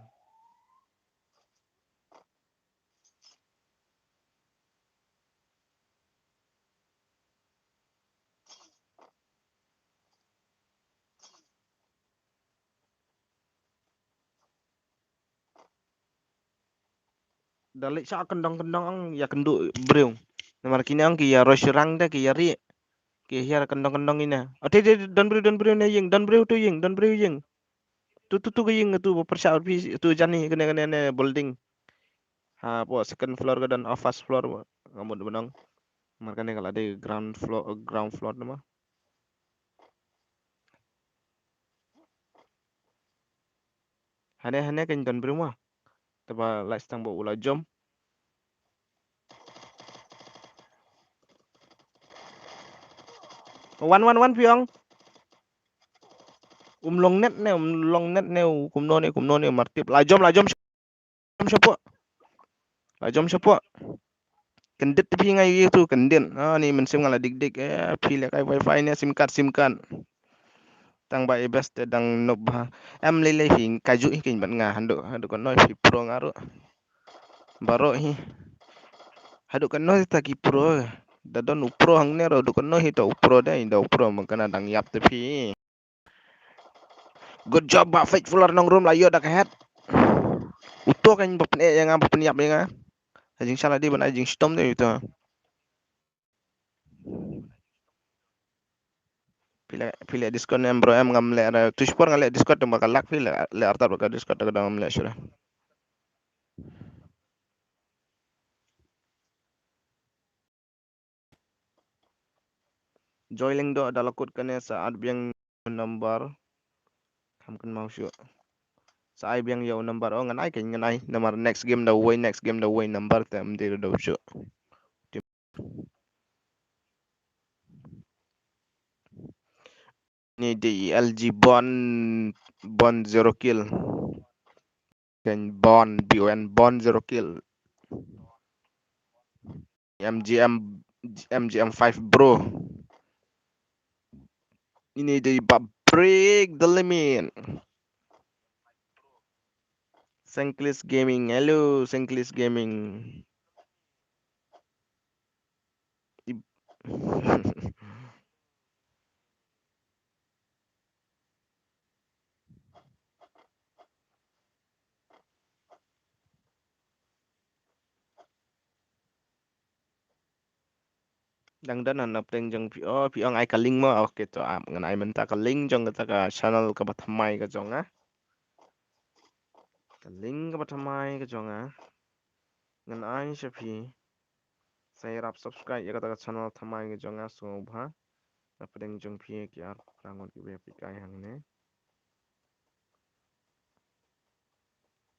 Da leit sha kyndong kyndong ong ïa kynduh briew. Namar kine ong ki ïa roi shirang da ki ïa ri. Ki hiar kyndong kyndong ine. Ate de don briew don briew ne ïing don briew tu ïing don briew ïing. Tu tu tu ka ïing tu ba pyrshah phi tu jani kane kane ne building. Ha po second floor ka don, oh, first floor ba. Ngamut ba nong. Namar kane ka la dei ground floor, ground floor nama. Hane hane kan don briew ma. Te ba lait tang ba u la jom. Wan wan wan phi ong. Um long net ne, um long net ne, u kumno ne, kumno ne, mar tip. La jom, la jom. Jom shapoh. La jom shapoh. Kyndit phi nga ïohi tu kyndit. Ah, ni mynsiem nga la dik dik. Eh, phi leh kai wifi ne sim card, sim card. Tang ba i best te dang nop bha. Em lei lei phi ka ju hi kin ban nga hando. Hando ko noi phi pro nga ro. Baro hi. Hado ko noi ta ki pro. Da don u pro hangne ro, do ko noi hi ta u pro dai, da u pro mangkana dang ïap te phi. Good job ba Faithful Arnong Rum la ïoh da ka head. Uto kan ba pyneh ïa nga, ba pyniap ïa nga. Ha jingshala dei ban ai jingshitom dei uto. Phi leh, phi leh Discord ne em bro, em ngam leh ra. Tu shipor nga leh Discord tang ba ka lag phi leh, leh artat ba ka Discord ta ka dang ngam leh shuh. Joy Lyngdoh da la kut kane sa ai biang number. Kham kynmaw shuh. Sa ai biang ïa u number. Oh, ngan ai kein, ngan ai. Namar next game da wei, next game da wei number te ym dei da shuh. Ni dei L G Bon, Bon zero kill. Kein Bon, B O N, Bon zero kill. M G M, M G M five bro. Ini dei ba break the limit. Sengklis Gaming, hello Sengklis Gaming. Ib- Dang don na pdeng jong phi, oh, phi ong ai ka link mo. Okay, to, ah, ngan ai mynta ka link jong kata ka channel kaba thymmai ka jong nga. Ka link kaba thymmai ka jong nga. Ngan ai sha phi. Sa ïarap subscribe ïa kata ka channel thymmai ka jong nga, sngewbha. Na pdeng jong phi ki ar phra ngut kiba ïa peit kai hangne.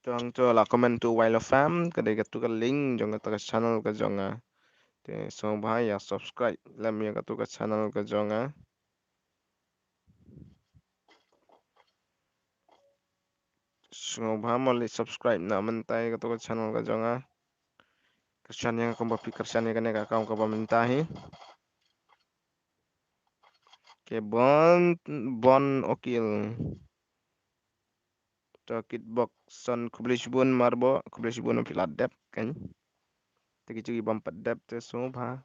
To hangto la comment to Wailo Fam, ka dei katu ka link jong kata ka channel ka jong nga. Te sngewbha ïa subscribe lem ïa katu ka channel ka jong nga. Sngewbha mo leit subscribe na mynta ïa katu ka channel ka jong nga. Kyrshan ïa nga kumba phi kyrshan ïa kane ka account kaba mynta hi. Ke Bon, Bon Okil. To Kitboxson, khublei shibun Marbo, khublei shibun phi la dep kan. Te ki jong ki bym pat dep te sngewbha.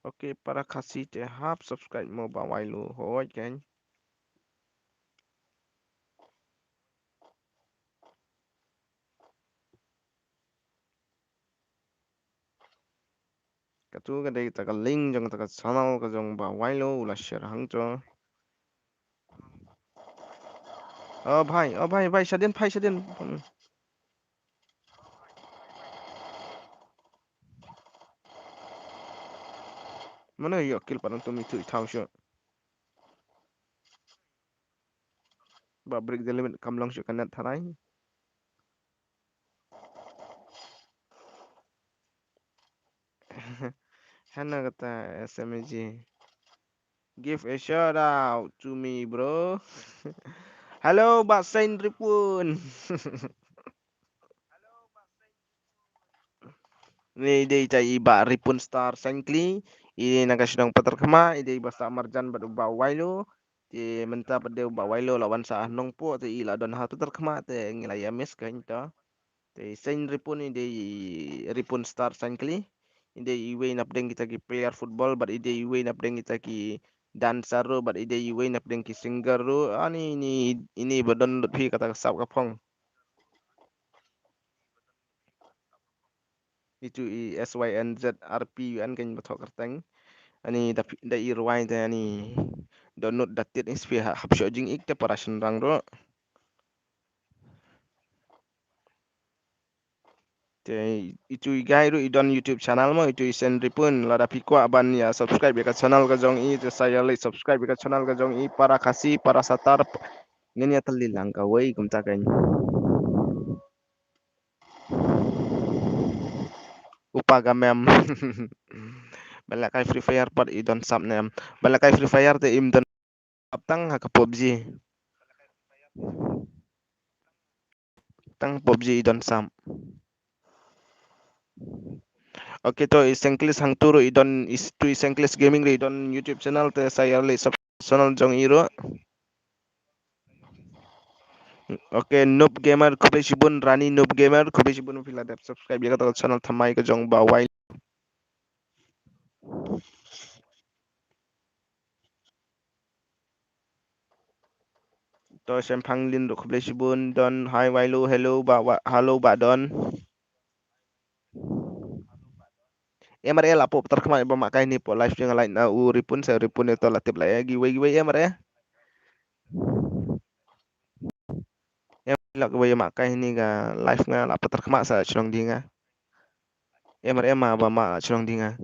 Ok, para Khasi te hap subscribe mo Bah Wailo, hooid kan. Katu ka dei kata ka link jong kata ka channel ka jong Bah Wailo, u la share hangto. O bhai, o bhai, bhai, shadien, bhai, shadien. Hmm. Mano ïoh kill pat nangtum itu i thaw shuh. Ba break the limit kam long shuh ka net tharai. Hana kata S M A G. Give a shout out to me, bro. Hello, Bah Sain Ripun. Ni dei ita i Bah Ripun Star Sainkli, i dei na ka shnong Patharkhmah, i dei ba sah marjan bad u Bah Wailo. Te mynta pat de u Bah Wailo la wan sah ha Nongpoh, te i la don ha Patharkhmah, te ngi la ïa miss ka ita. Te i Sain Ripun i dei i Ripun Star Sainkli. I dei iwei na pdeng kita ki player football, bad i dei iwei na pdeng kita ki dancer ruh, bad i dei iwei na pdeng ki singer ruh. Ani ini, ini ba don lut phi kata ka sap ka phong. Itu i S Y N Z R P U N kan ba thok kyrteng. Ani da phi, da i rwai te ani download da tit is phi ha, hap shuh jingik te para shynrang ruh. Te itu i guy ruh i don YouTube channel mo, itu i Sain Ripun, lada phi kwah ban ïa subscribe ïa ka channel ka jong i, te sa ïa leit subscribe ïa ka channel ka jong i, para Khasi, para Satar, p-, ngin ïa tylli lang kawei kumta kan. U pa ka mem. Ban lehkai Free Fire pat i don sap ne em. Ban lehkai Free Fire te im don sap tang ha ka PUBG. Tang PUBG i don sap. Ok, to i Sengklis hangtu ruh i don, i tu i Sengklis Gaming ruh i don YouTube channel, te sa ïa leit sub channel jong i ruh. Ok, Noob Gamer, khublei shibun, Rani Noob Gamer, khublei shibun phi la dep subscribe ïa kata ka channel thymmai ka jong Bah Wai. To Shemphang Lin ruh khublei shibun, Don, hi Wailo, hello Bah, Wa-, hello Bah Don. Em re la pop ter khmat ba ma kai ni pop live jong nga, like na u Ripun, sa Ripun ïa to la tip la ïa giveaway, giveaway em re. Em re la giveaway ma kai ni ka live nga la pop ter khmat sa shnong di nga. Em re ma ba ma shnong di nga.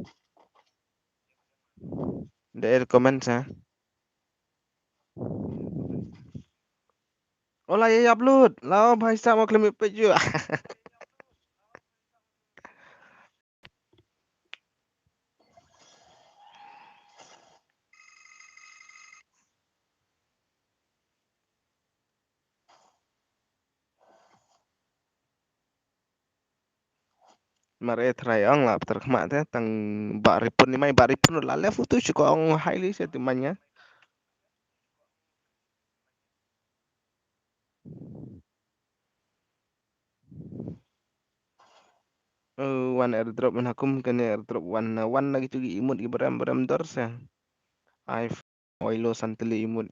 Da er comment sa. Ola ïa upload. Lao bhai sa mo khlem peit ju. Mar e trai ong la pter khmat te tang Bah Ripun ni mai, Bah Ripun la left u tu shu ko ong highly sentimental. Uh, wan airdrop man hakum kane airdrop wan na wan na gitu gi imut gi berem berem dor sa. Ai Oilo santili imut.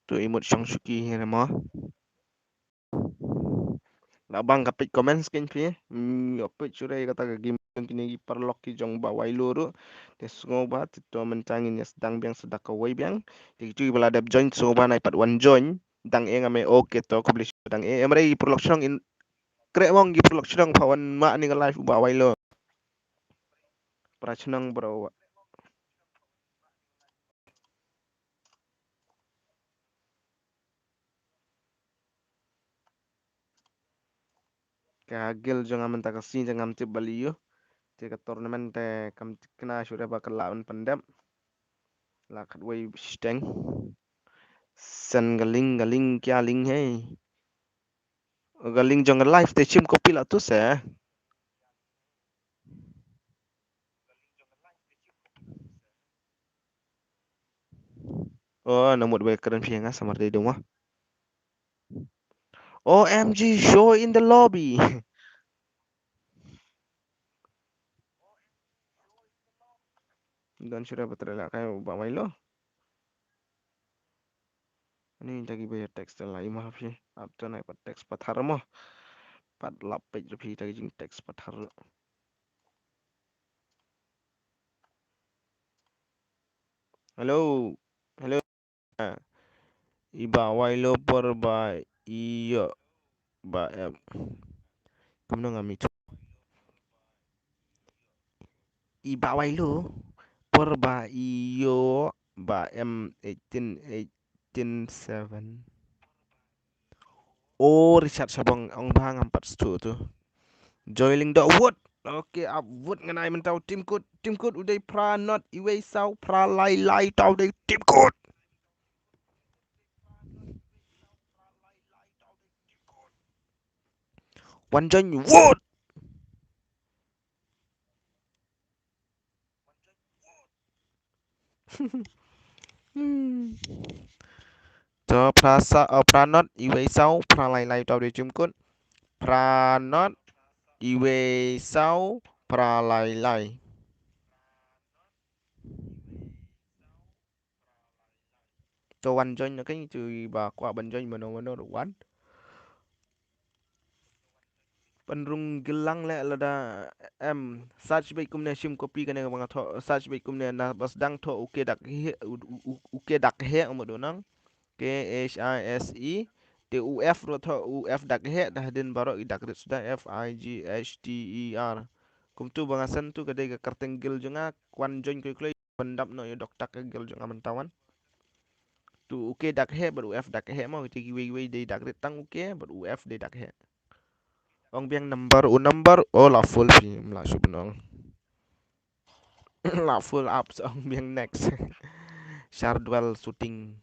Tu imut shong shuki hi mo. La bang ka peit comment skin phi. Hmm, yo peit shurai kata ka game kini gi paralok ki jong Bah Wailo ruh. Te sngo ba ti to mentang in yas dang biang sedak ka wai biang. Te gitu bala dep join sngo ba nai pat wan join. Dang e nga me ok to khublei dang e. Em re gi paralok shnong in. Kre mong gi paralok shnong pa wan ma ni ka live Bah Wailo. Para chnong bro. Ka guild jong nga mynta ka sngi te ngam tip balei. Te ka tournament te kam thikna shuh re ba ka lah ban pyndep. La khatwei shiteng. Send ka link, ka link kya link hai. Ka link jong ka live te shim copy la tu se. Oh, namut ba kren phi nga samar dei dong wa. O M G, show in the lobby. Don shira patra la kai ba mai lo. Ani ta ki ba text la ima phi. Ap to nai pat text pathar mo. Pat lap page phi ta ki jing text pathar. Hello. Hello. Ah. Iba wai lo por ba iyo ba em. Kumno ngam itu. Iba wai lo por ba iyo ba em eighteen eighteen seven. O Richard Shabong ong ba ngam pat stu tu. Joiling dok vote. Okay, ap vote ngan ai mynta u Tim Kut. Tim Kut u dei phra not iwei saw phra lai lai tau dei Tim Kut. Wan join vote. Hmm. To phra sa, oh, phra not iwei saw phra lai lai tau dei Tim Kut. Phra not iwei saw phra lai lai. To wan join na kane, to iba kwah ban join mano mano ruh wan. Pynrung gilang le lada em search beit kumne shim copy kane ba nga thoh search beit kumne na bas dang thoh u ke dak he u ke dak he mo do nang. K H I S E. Te u F ruh thoh u F dak he da hadin baroh i dak rit suda F I G H T E R. Kumtu ba nga send tu ka dei ka kyrteng guild jong nga kwan join kloi kloi. Pyndap noh ïa u doktak ka guild jong nga mynta wan. Tu u ke dak he bad u F dak he mo, kita kiwei kiwei dei dak rit tang u ke bad u F dei dak he. Ong biang number u number, oh la full phi, ym lah shu ban ong. La full up sa ong biang next. Shardwell shooting.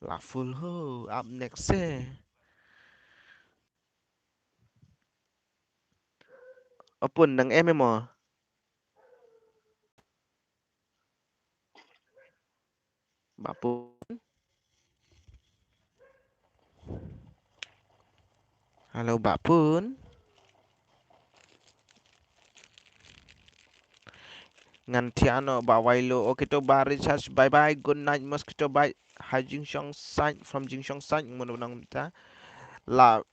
La full ho, up next se. Apun nang em em mo. Bapun. Hello, Bapun. Ngan thiah noh ba wai lo. Okay, to ba recharge. Bye bye. Good night, mosquito bite. Ha Jingshong side, from Jingshong side. Mun nang ta. La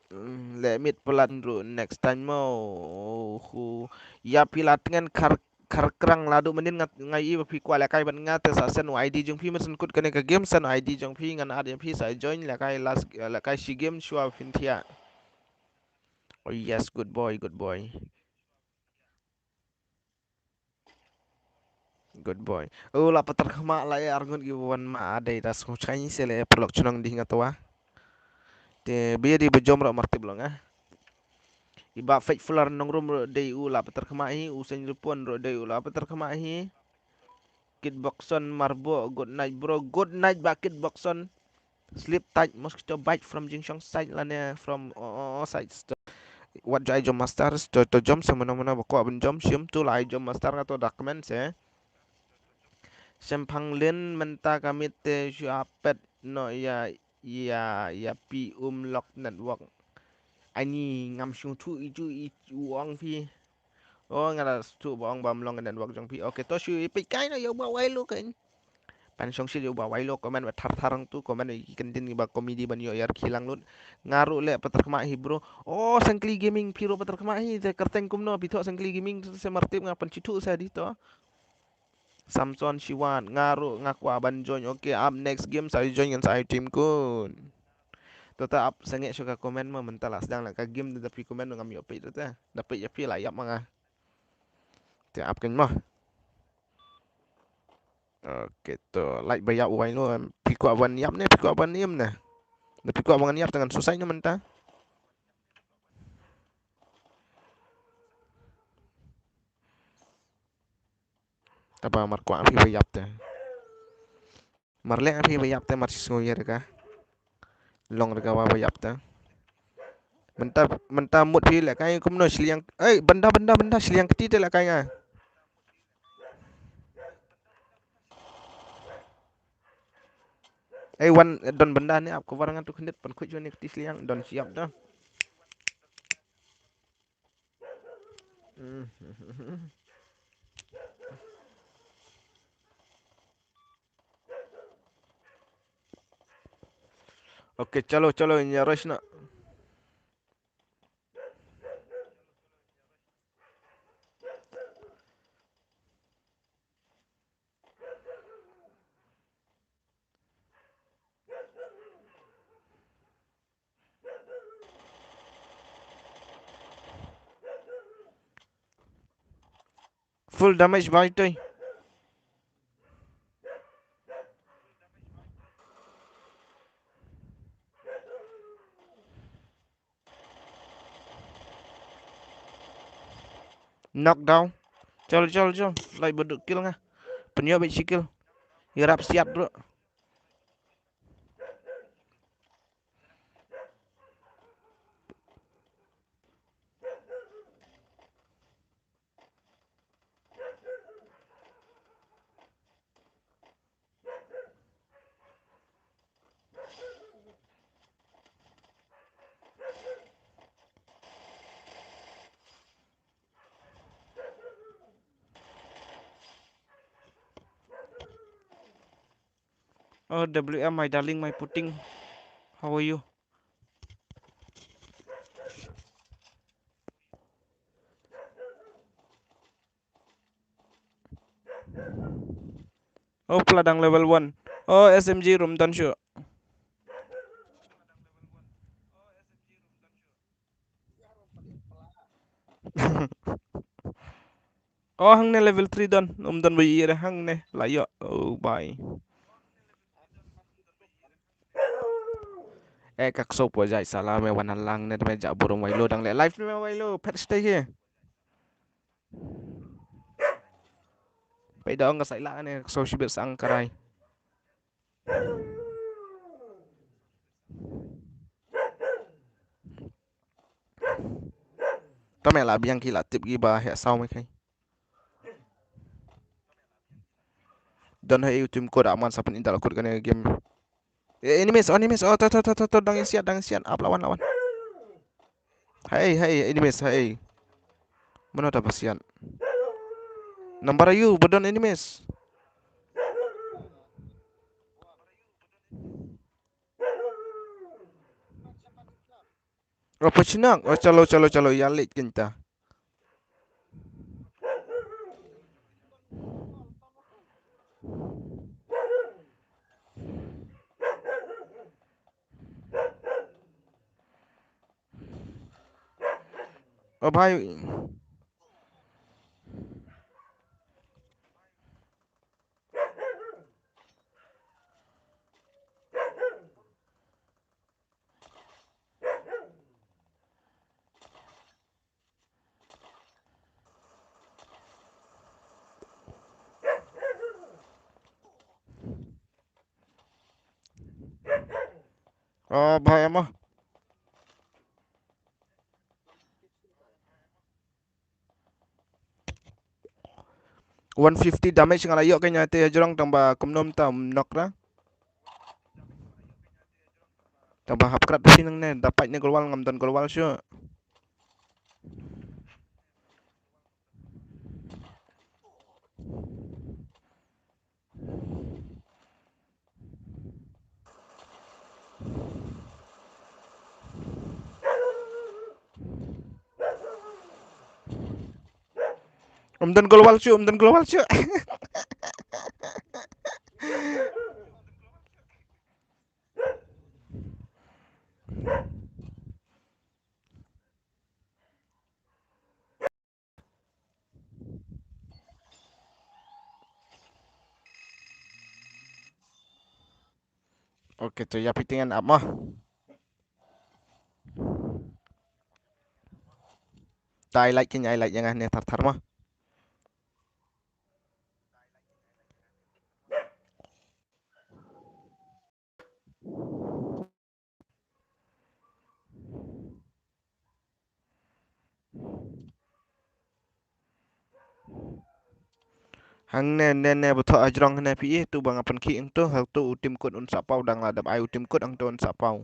Mm, le mit palat ruh next time mo. Khu ïa phi la tngen khar khar krang la duh mynnin nga nga i ba phi kwah lehkai bad nga te sa send u I D jong phi, men send kut kane ka game, send u I D jong phi ngan add ïa phi sa join lehkai last lehkai shi game shuwa phin thiah. Oh yes, good boy, good boy. Good boy. U la patar khmah la ïa arngut ki wan ma dei da sngewchai se le paralok chnong dih nga twa. Te bia di ba jom ruh martip long ah. Iba Faithful Arnongrum ruh dei u la patar khmah hi, u Seng Ripon ruh dei u la patar khmah hi. Kitboxon Marbo, good night bro, good night ba Kitboxon. Sleep tight, mosquito bite from Jingshong side lane from o o o side. Wat jai jom master to to jom semena mena ba kwah ban jom shim tu lai jom master nga to document se. Semphanglin mynta ka mit te shu apet no ya ya ya pi um lock network. Ani ngam shu tu i tu i uang phi. Oh, nga da sdang ba ong ba mlong ka network jong phi. Okay, to shu ïa peit kai na ïa ba wai lo kan. Pan shong shi ïa ba wai lo comment ba thar thar ang tu comment ïa ki kyntien ba comedy ban ïoh ïar khilang lut. Nga ruh le patar khmah hi bro. Oh, Sengkli Gaming phi ruh patar khmah hi te kyrteng kumno phi thoh Sengkli Gaming tu se martip nga pan chi tu se di to. Samson Shiwan, nga ruh nga kwah ban join. Okay, up next game sa join ngan sa ai team kun. Tota ap sangeh shuka comment ma mynta la sdang la ka game da phi comment ngam ïoh peit tota. Da peit ïa phi la ïap ma nga. Te ap kein mo. Okay, to, like ba ïap wai lo, em, phi kwah ban ïap ne, phi kwah ban im ne? Da phi kwah ban ïap te ngan suicide ne mynta. Te ba mar kwah phi ba ïap te. Mar leh phi ba ïap te, mar shisngew ïa ka. Long re ka wa ba ïap te. Mynta, mynta mut phi leh kai kumno shiliang. Ei, bynda, bynda, bynda, shiliang kti te leh kai nga. Ei, wan, don bynda ne ap cover nga tu khyndiat, pynkhwit jong ne kti shiliang, don shi ïap te. Okay, chalo, chalo, in ya rush na. Full damage bhai toi. Knockdown. Chal, chal, chal. Lai baduk kill nga. Pynïoh bad shi kill. Ïarap siat bro. Oh, W M, my darling, my puting. How are you? Oh, pla dang level one. Oh, S M G room don shuh. Oh, hangne level three don, um don boi ire hangne, la ïoh, oh, bye. Eh, ka kso po jai sala me wan lang ne me ja burum wai lo dang le live ne me wai lo, pet stay here. Pai da ong ka sai la ne, kso shibit sang karai. Tame la biang ki la tip ki ba heh saw me kai. Don heh u tim ko da man sapan inda la kut kane game. Eh, enemies, enemies. Oh, to, to, to, to, to, dang siat, dang siat. Ap lawan, lawan. Hey, hey, enemies, hey. Mano ta pasian. Number ayu, ba don enemies. Oh, pachinang. Oh, chalo, chalo, chalo. Ïa leit kynta. Oh, bhai. Oh, bhai, ama. One fifty damage nga la ïoh kane te jrong tang ba kumno mynta um knock ra. Tang ba hap krat phi nangne, da pait ne global ngam don global shuh. Um don global shuh, um don global shuh. Okay, to ïa phi te ngan ap mo. Ta ai like, kin ai like ïa nga ne thar thar mo. Hangne ne ne ba thoh hajrong ne phi i, tu ba nga pynkhih hangtu, hangtu u Tim Cook un sa paw, dang la dep ai u Tim Cook hangtu un sa paw.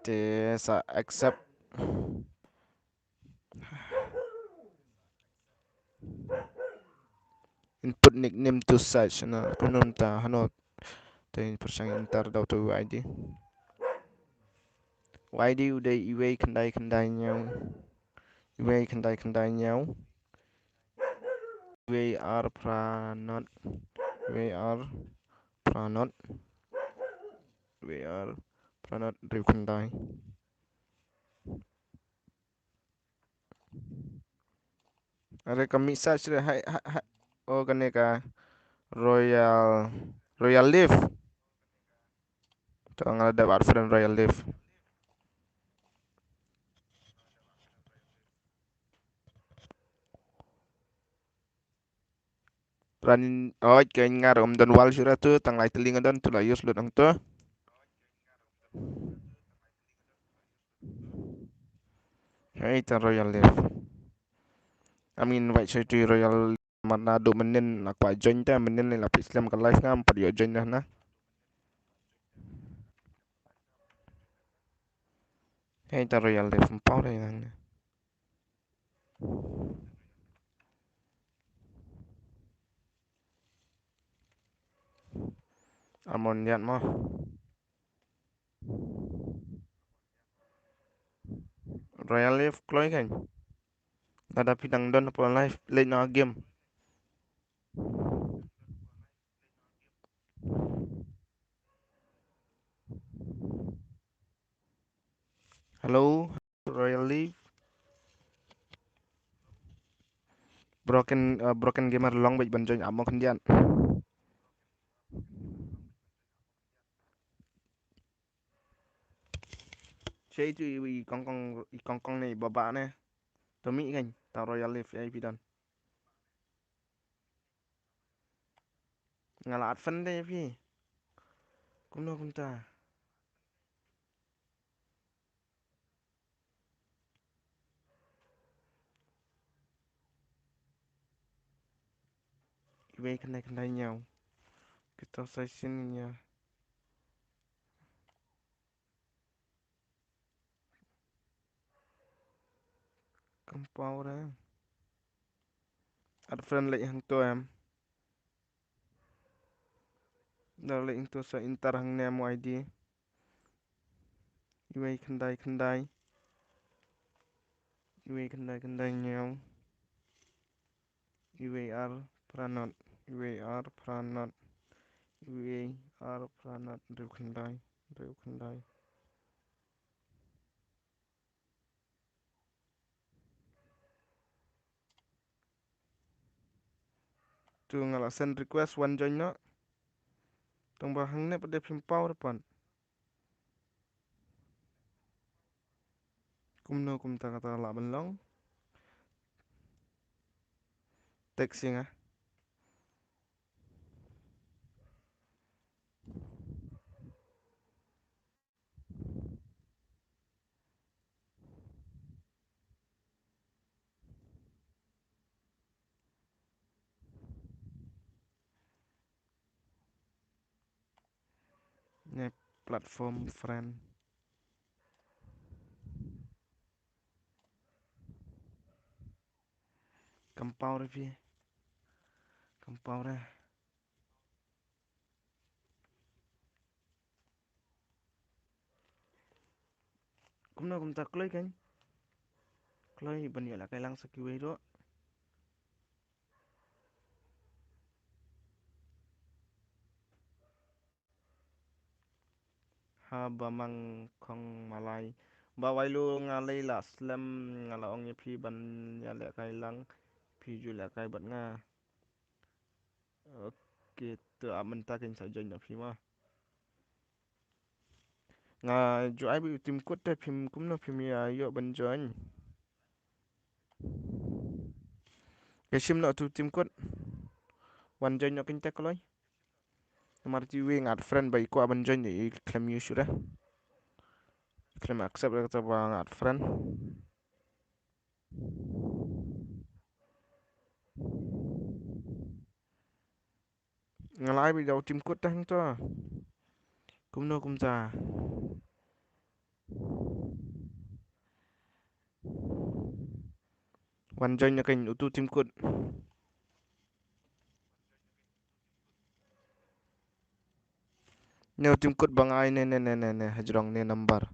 Te sa accept. Input nickname to search na kumno mynta hano. Te pyrshang enter da uto u I D. U I D u dei iwei khyndai khyndai hynñiew. Iwei khyndai khyndai hynñiew. Iwei ar phra not. Iwei ar phra not. Iwei ar phra not hynriew khyndai. Are ka message re hai, hai, hai. Oh, kane ka Royal, Royal Leaf. To nga la dep add friend Royal Leaf. Ran, oi, ka nga ruh ym don wall shuh ra tu, tang lai tylli nga don, tu la use lut hangtu. Hei, tang Royal Leaf. I mean, wait, sorry, tu Royal, mar naduh mynnin la kwah join te, mynnin la phi slem ka live ngam pat ïoh join dah na. Hei, tang Royal Leaf, ym paw re nang. Amon ïat mo. Royal Leaf kloi kan. Lada phi dang don hapoh live, leit noh game. Hello, Royal Leaf. Broken, uh, Broken Gamer long beit ban join amo khyndiat. Che tu i kong kong, i kong kong ne, baba ne. To mi kan, ta Royal Leaf ai phi don. Nga la add friend de phi. Kumno kumta. Iwei khyndai khyndai hynñiew. Kita sa shisien ïa. Kam paw re. Add friend leit hangto em. Da leit hangto sa enter hangne mo I D. Iwei khyndai khyndai. Iwei khyndai khyndai hynñiew. Iwei ar phra not. Iwei ar phra not. Iwei ar phra not. Hynriew khyndai. Hynriew khyndai. Tu nga la send request wan join noh. Tang ba hangne pat de phim paw re pat. Kumno kumta kata lah ban long. Text ïa nga. Ne platform friend. Kam paw re phi. Kam paw re. Kumno kumta kloi kan. Kloi ban ïalehkai lang sa kiwei ruh. Ha ba mang khong malai. Ba wai lu nga lei la slem nga la ong ïa phi ban ïalehkai lang. Phi ju lehkai bad nga. Okay, to, ah, mynta kan sa join na phi ma. Nga ju ai beit u team code te, phim kumno phim ïa ïoh ban join. Ka shim noh tu team code. Wan join noh kynta kloi. Namar te iwei nga add friend ba i kwah ban join, i khlem ïoh shuh re. Khlem accept re kata ba nga add friend. Nga la ai beit da u team code tang to. Kumno kumta. Wan join na kane utu u team code. Ne u team code ba nga ai ne, ne, ne, ne, ne, hajrong ne number.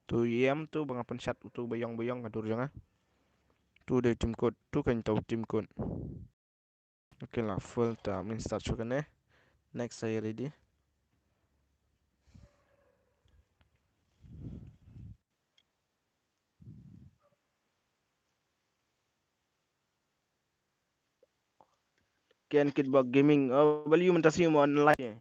Tu ïam tu ba nga pynshad utu ba ïong ba ïong ka dur jong nga. Tu dei u team code, tu kane utu u team code. Okay, la full ta, mynta start shuh kane. Next, are you ready? Ken Kitbok Gaming, oh, bali mynta shi mo online.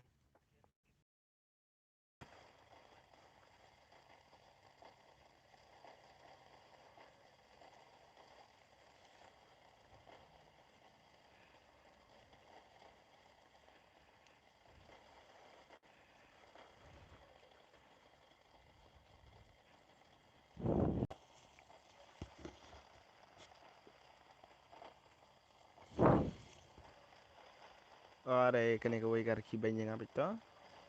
Are kane kawei ka rkhie beiñ ïa nga beit to.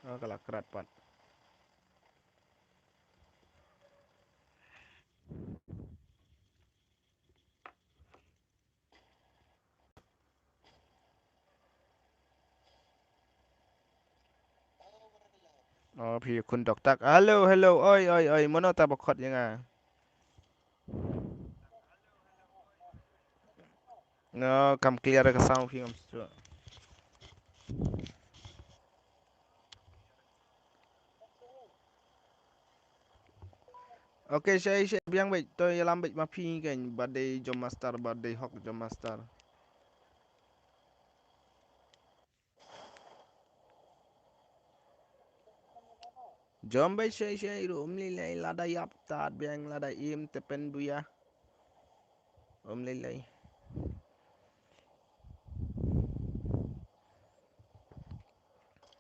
Oh, ka la krat pat. Oh, phi khun doktak. Hello, hello. Oi, oi, oi. Mano ta ba khot ïa nga? No, kam clear ka sound phi ngam shu. Okay, shai, shai, biang beit, to ïalam beit ma phi kane, birthday Jom Master, birthday Hawk Jom Master. Jom beit shai, shai ruh, um lei lei, lada ïap tad biang, lada im te pynbuya. Um lei lei.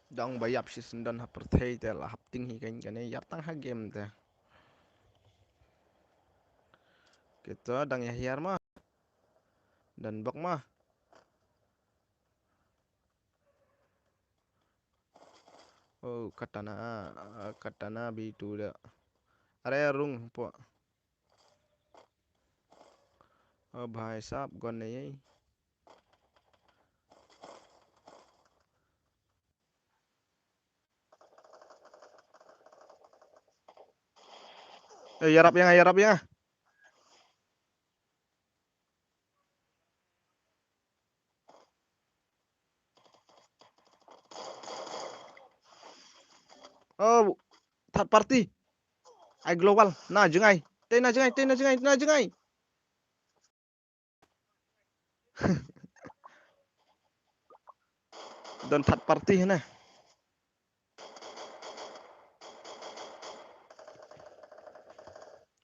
Dang ba ïap shisyndon ha pyrthei te la hap ting hi kane kane ïar tang ha game te. Kita dang ïa hiar ma. Dan bok ma. Oh, katana, katana bitu da. Are rung po. Oh, bhai sahab, gon ne ye. Eh, ïarap ïa nga, ïarap ïa nga. Oh, third party. Ai global. Na jngai. Te na jngai, te na jngai, na jngai. Don third party hana.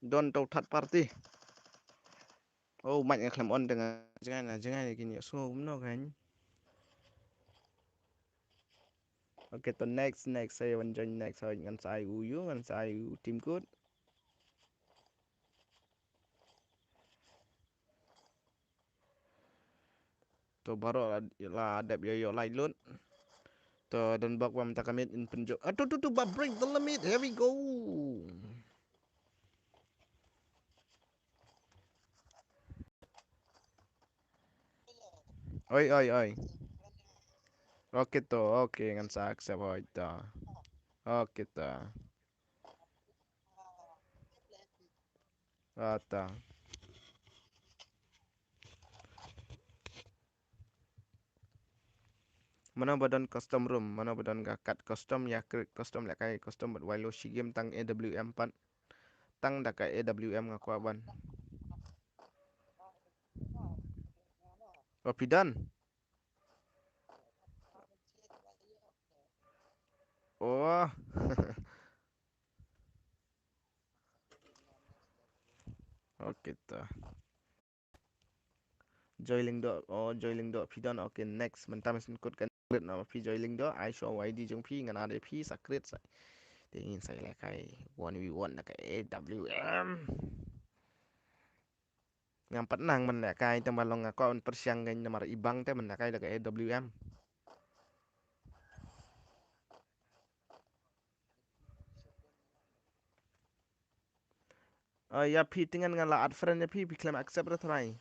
Don to third party. Oh, mic nga khlem on te nga jngai na jngai kin ïa sngew kumno kan. Okay, to next, next, sa ïa wan join next, sa ngan sa ai u ïu, ngan sa ai u team code. To baroh la, la dep ïoh ïoh lai lut. To don bok bam ta ka miet in pynjot. Ah, to to to ba break the limit. Here we go. Oi oi oi. Okay to, okay ngan sa accept oi to. Okay to. Ata. Mano ba don custom room, mano ba don ka kat custom ïa create custom lehkai custom bad wailo shi game tang A W M pat. Tang da ka A W M nga kwah ban. Ba phi don. Oh. Okay, to. Joy Lyngdoh, oh, Joy Lyngdoh phi don. Okay, next. Mynta mynta kut kan create na phi Joy Lyngdoh. Ai shuwa Y D jong phi, ngan add ïa phi sa create sa. Te ngin sa ïalehkai one v one na ka A W M. Ngam pat nang ban lehkai, tang ba long nga kwah ban pyrshang kein namar i bang te ban lehkai da ka A W M. Ah, ïa phi tyngen nga la add friend ïa phi, phi khlem accept re trai.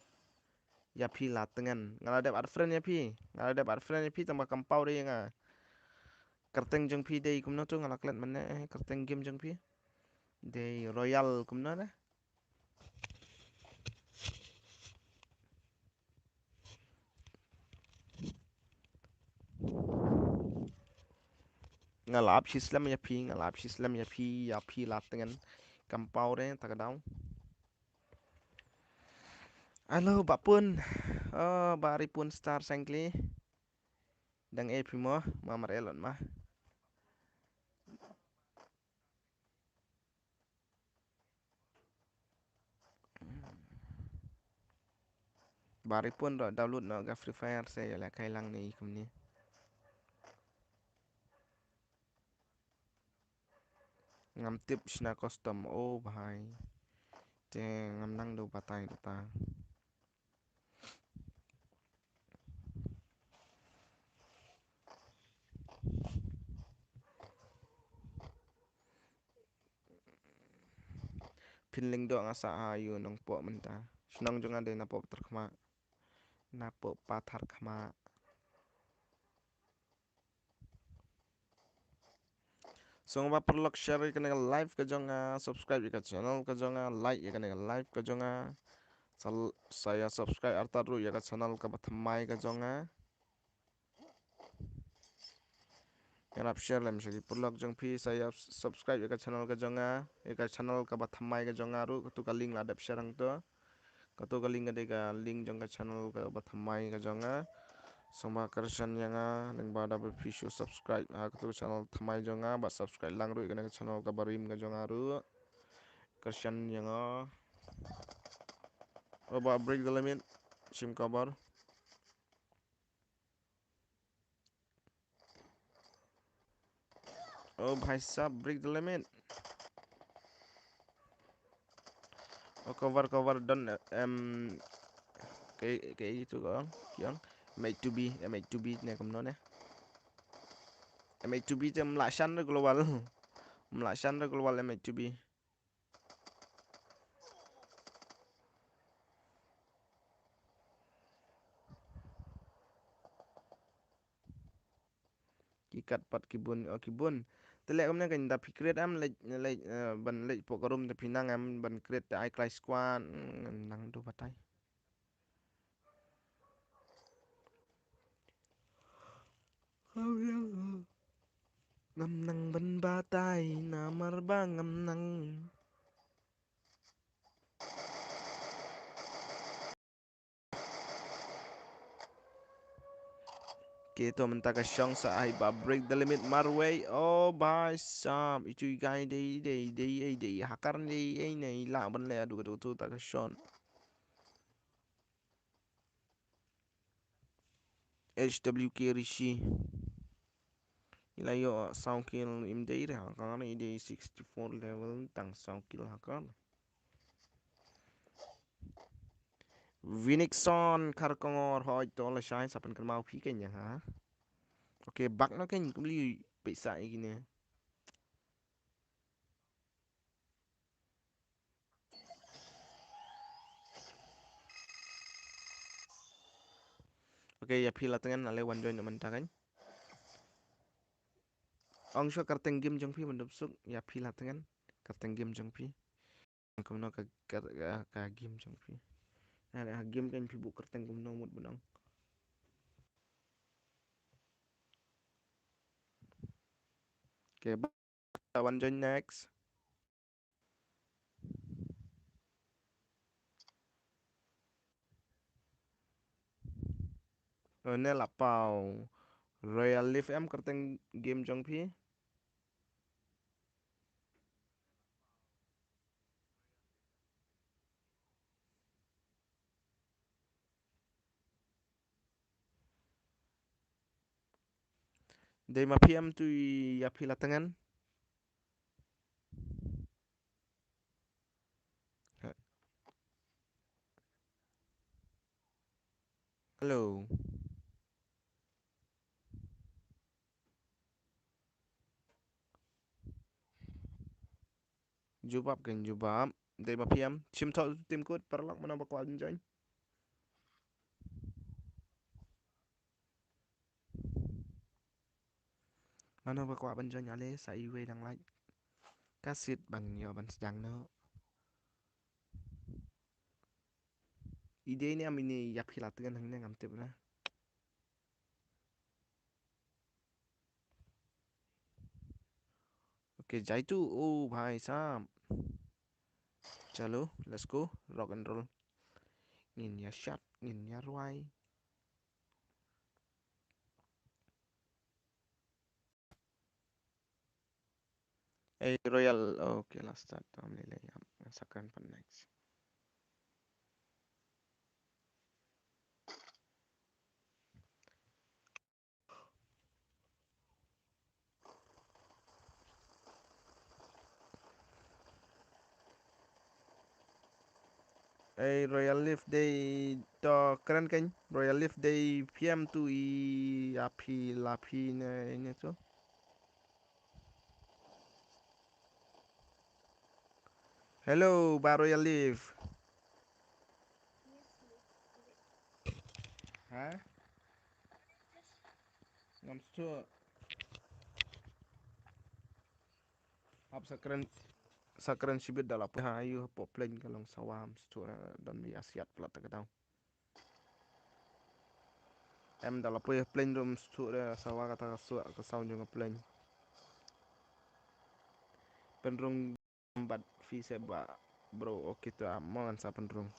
Ïa phi la tyngen nga la dep add friend ïa phi, nga la dep add friend ïa phi, tang ba kam paw re ïa nga. Kyrteng jong phi dei kumno tu, nga la klet mynne, eh, kyrteng game jong phi. Dei Royal kumno re. Nga la ap shi slem ïa phi, nga la ap shi slem ïa phi, ïa phi la tyngen. Kam paw re ta ka daw. Hello, Bah Pun. Oh, Bah Ripun Star Sangkli. Dang ei phi mo, ma mar elot ma. Bah Ripun ruh download noh ka Free Fire sa ïalehkai lang ne i kumne. Ngam tip shna custom, oh bhai. Te ngam nang da batai da ta. Phin Lyngdoh nga sah ha ïu Nongpoh mynta. Shnong jong nga dei Napoh Patharkhmah. Napoh Patharkhmah. Sngewbha paralok share ïa kane ka live ka jong nga, subscribe ïa ka channel ka jong nga, like ïa kane ka live ka jong nga. Sa, sa ïa subscribe artat ruh ïa ka channel kaba thymmai ka jong nga. Ïarap share lem sha ki paralok jong phi, sa ïa subscribe ïa ka channel ka jong nga, ïa ka channel kaba thymmai ka jong nga ruh, katu ka link la dep share hangto. Katu ka link ka dei ka link jong ka channel kaba thymmai ka jong nga. Sngewbha kyrshan ïa nga lyngba da ba phi shu subscribe ha katu ka channel thymmai jong nga, bad subscribe lang ruh ïa kane ka channel kaba rim ka jong nga ruh. Kyrshan ïa nga. Oh, Bah Break the Limit, shim khubor. Oh bhai sahab, Break the Limit. Oh, khubor, khubor don, em, kaei, kaei tu ka ong, ki ong M H two B, M H two B ne kumno ne. M H two B te ym lah shan re global. Ym lah shan re global M H two B. Ki kat pat ki bun, oh, ki bun. Te leh kumne kan da phi create em, leh, leh, eh, ban leh hapoh ka room te phi nang em ban create te ai Clash Squad, mm, nang du batai. Ngam nang ban batai namar ba ngam nang. Ke to mynta ka shong sa ai ba Break the Limit marwei. Oh bhai sahab, itu i guy dei, dei, dei, dei, dei hakar dei, ei nei lah ban leh adu ka tu ta ka shot. H W K Rishi. I la ïoh saw kill, im dei re hakar, i dei sixty-four level tang saw kill hakar. Vinixon Kharkongor, hoi to lashai, sa pynkynmaw phi kein ïa nga. Okay, bak noh kein, kumli pisa ïa kine. Okay, ïa phi la tyngen, ale wan join mynta kein. Ong shuwa kyrteng game jong phi ban dup suk, ïa phi la tyngen, kyrteng game jong phi. Kumno ka, ka, ka, ka game jong phi. Na, na game kein phi buh kyrteng kumno mut ban ong. Okay, ba-, wan join next. Oh, ne la paw. Royal Live em kyrteng game jong phi. Dei ma phi em tu ïa phi la tngen. Hello. Jubab kan jubab. Dei ma phi em. Shim thoh tim kut paralok mano ba kwah ban join. Mano ba kwah ban join ale sa iwei dang like. Ka sit bang ïoh ban sdang noh. I dei ne am ini ïa phi la tngen hangne ngam tip na. Okay, jaitu, oh bhai sahab. Chalo, let's go, rock and roll. Ngin ïa shot, ngin ïa rwai. Ei Royal, okay, la start tam lele ïa. Sa kren pat next. Ei Royal Live dei to kren kan Royal Live dei phi em tu ïa phi la phi ne ne tu. Hello, ba Royal Live. Ha? Ngam sdang. Hap sa kren, sa kren shibit da la poi ha ïu hapoh plane ka long sawa ym sdang, eh, don ïa siat pla ta ka dang. Em da la poi ha plane ruh ym sdang da sawa kata ka suak ka sound jong ka plane. Pynrung bad phi se ba bro, okay to mo ngan sa pynrung.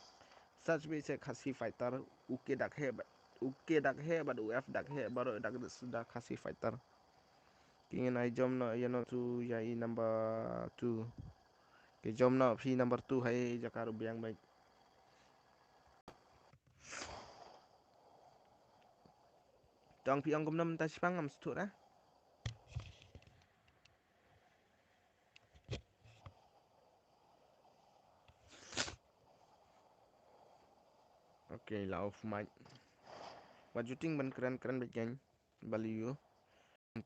Search beit se Khasi Fighter, u K dak heh bad, u K dak heh bad u F dak heh baroh dak da Khasi Fighter. Ki ngin ai jom noh ïa no tu ïa i number two. Ki jom noh phi number two hai jaka ruh biang beit. Tang phi ong kumno mynta shipang ngam sdang. Okay, la off mic. Wat ju tieng ban kren kren beit kan. Bali ïu.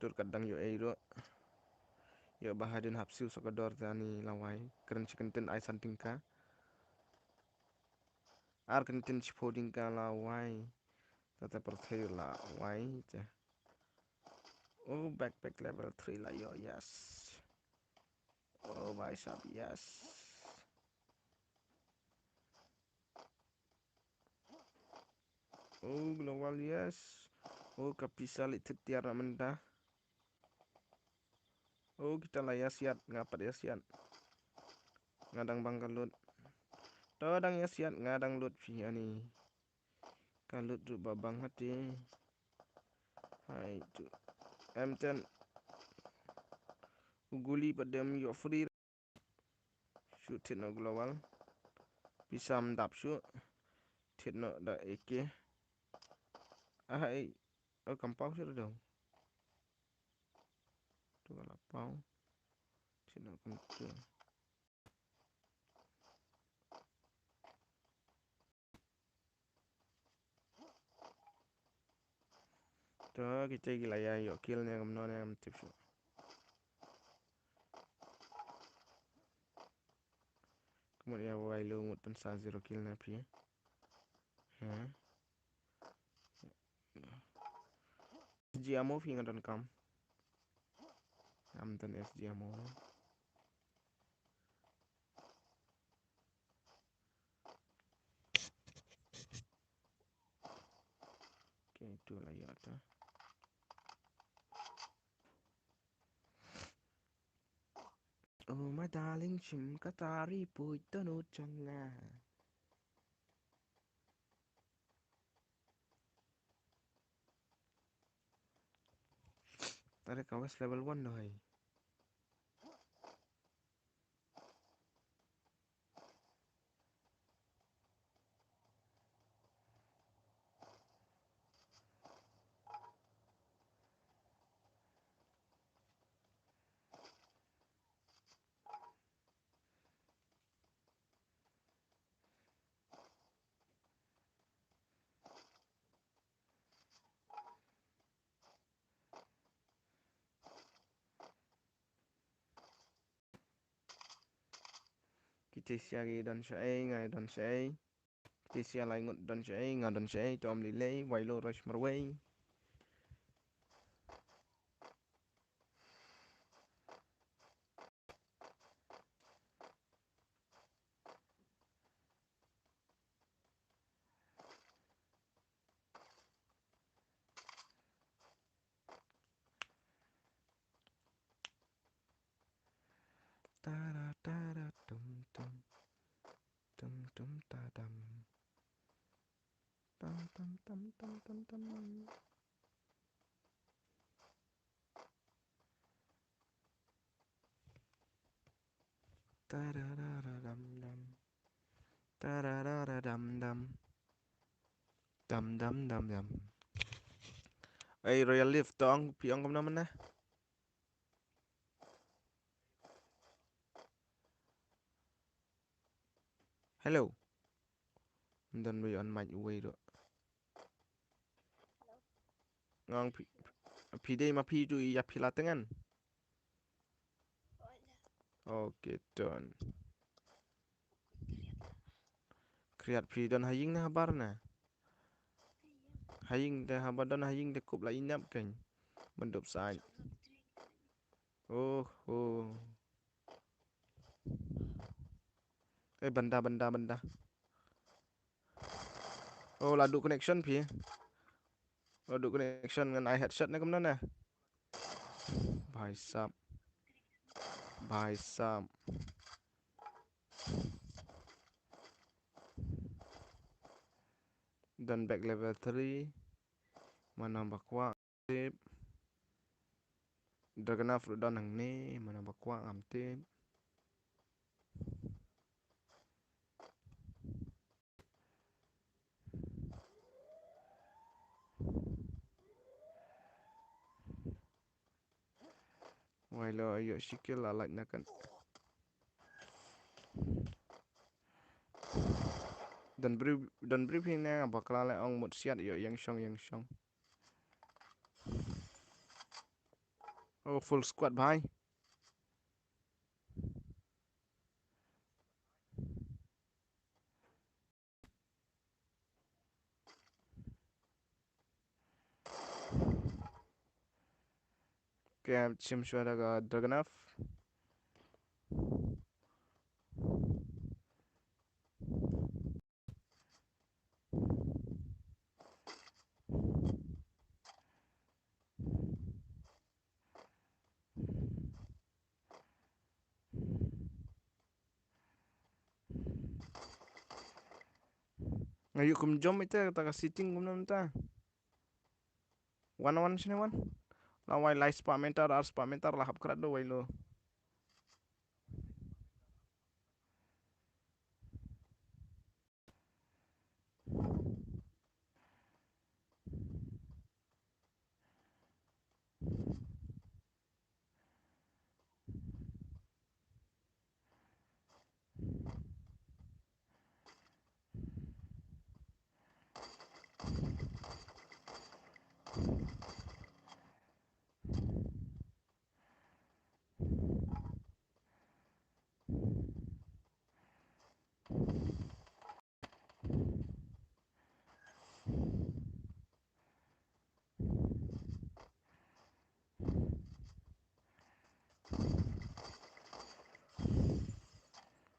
Tur kat dang ïoh ei ruh. Ïoh ba hadien hap siew sa ka dor tani lawei. Kren shi kyntien ai san tyngka. Ar kyntien shiphew tyngka lawei. Tata pyrthei lawei te. Oh, backpack level three la ïoh, yes. Oh, bhai sahab, yes. Oh, global, yes. Oh, ka pisa leit thit tiar na mynta. Oh, kita la ïa siat, nga pat ïa siat. Nga dang bang ka loot. To dang ïa siat, nga dang loot phi ani. Ka loot ruh ba bang hati. Hai tu. M ten. U guli pat dem ïoh free. Shu thied noh global. Pisa ym dap shu. Thied noh da A K. Ah, ai. Oh, kam paw shu dong. Tu ka la paw. Thied noh kam tu. To, kita ki la ïa ïoh kill ne kumno ne ngam tip shuh. Ka mut ïa wai lu mut pynsa zero kill na phi. Ha? S G ammo phi nga donkam. Ngam don S G ammo. Okay, tu la ïa ta. Oh my darling, shim ka tari pui to no changa. Tari ka west level one no hai. Te sha ki don shaei, nga don shaei. Te sha lai ngut don shaei, nga don shaei, to ym lei lei, wai lo rush marwei. Tara tara tum tum. Tum tum ta dam. Tam tam tam tam tam tam. Tararara dam dam. Tararara dam dam. Dam dam dam dam. Ei, Royal Lift, to ong, phi ong kumno mynne? Hello. Don wei on mic wei do. Nga ong phi, phi dei ma phi tu ïa phi la tyngan. Okay, done. Kriat phi don ha ïing ne ha bar ne? Ha ïing te haba don ha ïing te kup la ïnap kein. Myndup sait. Oh, oh. Eh, banda, banda, banda. Oh, la duh connection phi. La duh connection ngan ai headshot ne kumno ne? Bhai sab. Bhai sab. Don back level three. Mana ba kwah. Tip. Dragunov ruh don hangne, mana ba kwah ngam tip. Wai lo ïoh shi kill la lait na kan. Don briew, don briew phi ne nga bakla leh ong mut siat ïoh ïeng shong ïeng shong. Oh, full squad bhai. Okay, shim shuwa da ka Dragunov. Nga ïoh kum jump ita kata ka setting kumno mynta. Wan wan shane wan. La wai lai spah meter, ar spah meter la hap krat do wai lo.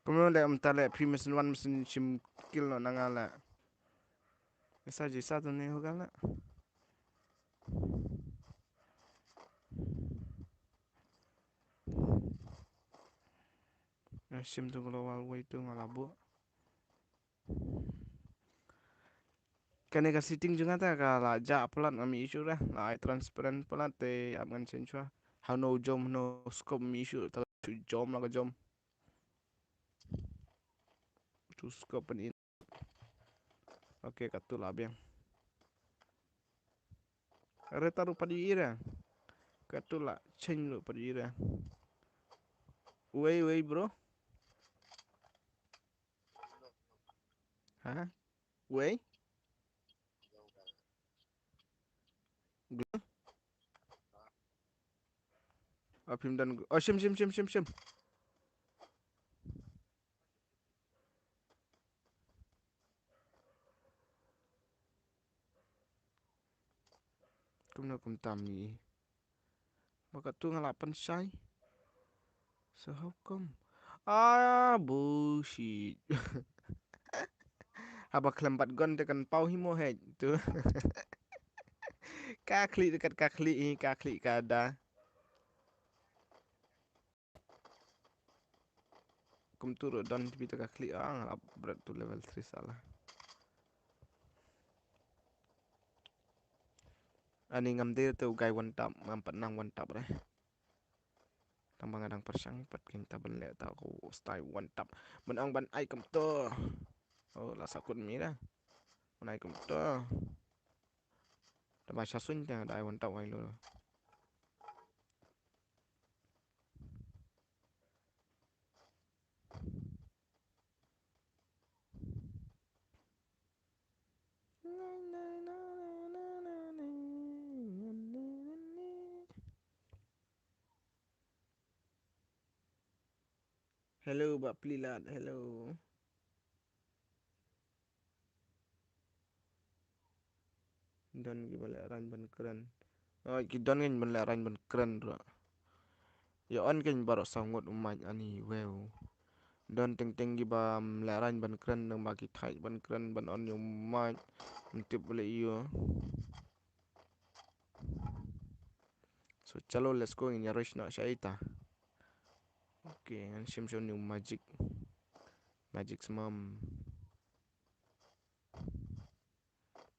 Kumno leh mynta leh phi mynsiem wan mynsiem shim kill noh na nga leh. Isa jisa tu ne hoga leh. Shim tu global wei tu nga la buh. Kane ka setting jong nga te ka la jah palat, ngam issue re, la ai transparent palat te ap ngan change shuwa. Hano jump, hano scope, ngam issue, ta shu jump la ka jump. Tu scope pyn in. Okay, katu la biang. Re taru padi ira. Katu la change lu padi ira. Wei, wei, bro. Ha? Wei? Gl-, oh, phim don. Oh, shim, shim, shim, shim, shim. Kumno kumta mi. Ba ka tu nga la pynshai. So how come? Ah, bullshit. Haba khlem bat gun te kan paw hi mo hej tu. Ka khlieh te kat ka khlieh hi, ka khlieh ka da. Kumtu ruh don tbi ta ka khlieh, ah, nga la upgrade to level three sala. Ani ngam dei te u guy one tap, ngam pat nang one tap re. Tang ba nga dang pyrshang pat kin ta ban leh ta ko style one tap. Ban ong ban ai kumtu. Oh, la sakut mi da. Ban ai kumtu. Tang ba sha suin ta da ai one tap wai lo. Hello, Bah Plilat, hello. Don kiba lehraiñ ban kren. Oh, ki don kein ban lehraiñ ban kren ruh. Ïa on kein baroh saw ngut u mic ani wew. Don teng teng kiba, mm, lehraiñ ban kren, nang ba ki thait ban kren ban on ïa u mic. Ym tip ba leh ïa. So chalo, let's go, ngin ïa rush noh sha ita. Okay, ngan shim sha u new magic. Magic smam.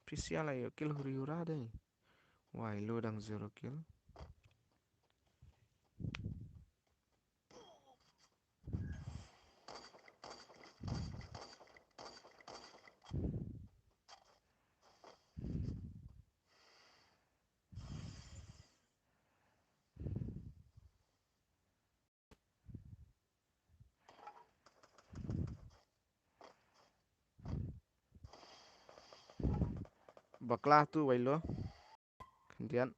Pisia la ïoh kill huri hura dei. Wai lo dang zero kill. Bakla tu wai lo. Khyndiat.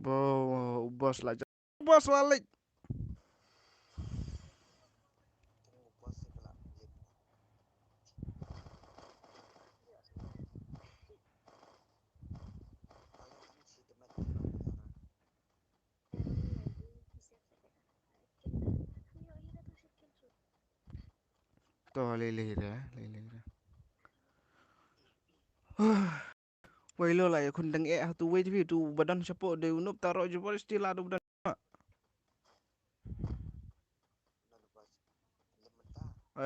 Bo, boss la, boss la leh. To lei lei re, lei lei re. Wei lo la ïa khun dang eh ha tu wei tbi tu ba don shapoh de u nup taro jubor sti la du ba don.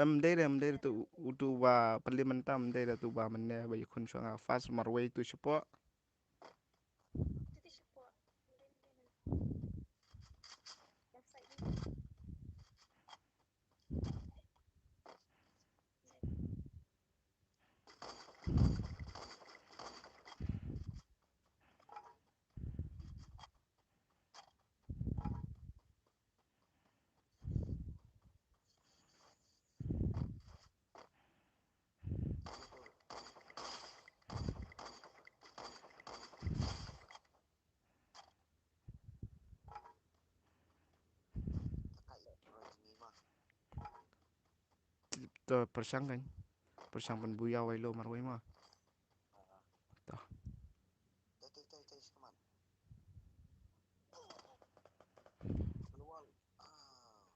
Em dei re, em dei re tu, u tu ba parliament tam dei re tu ba mane ba ïa khun shwa nga fast marwei tu shapoh. To pyrshang kan. Pyrshang pynbuya wei lo marwei ma. To.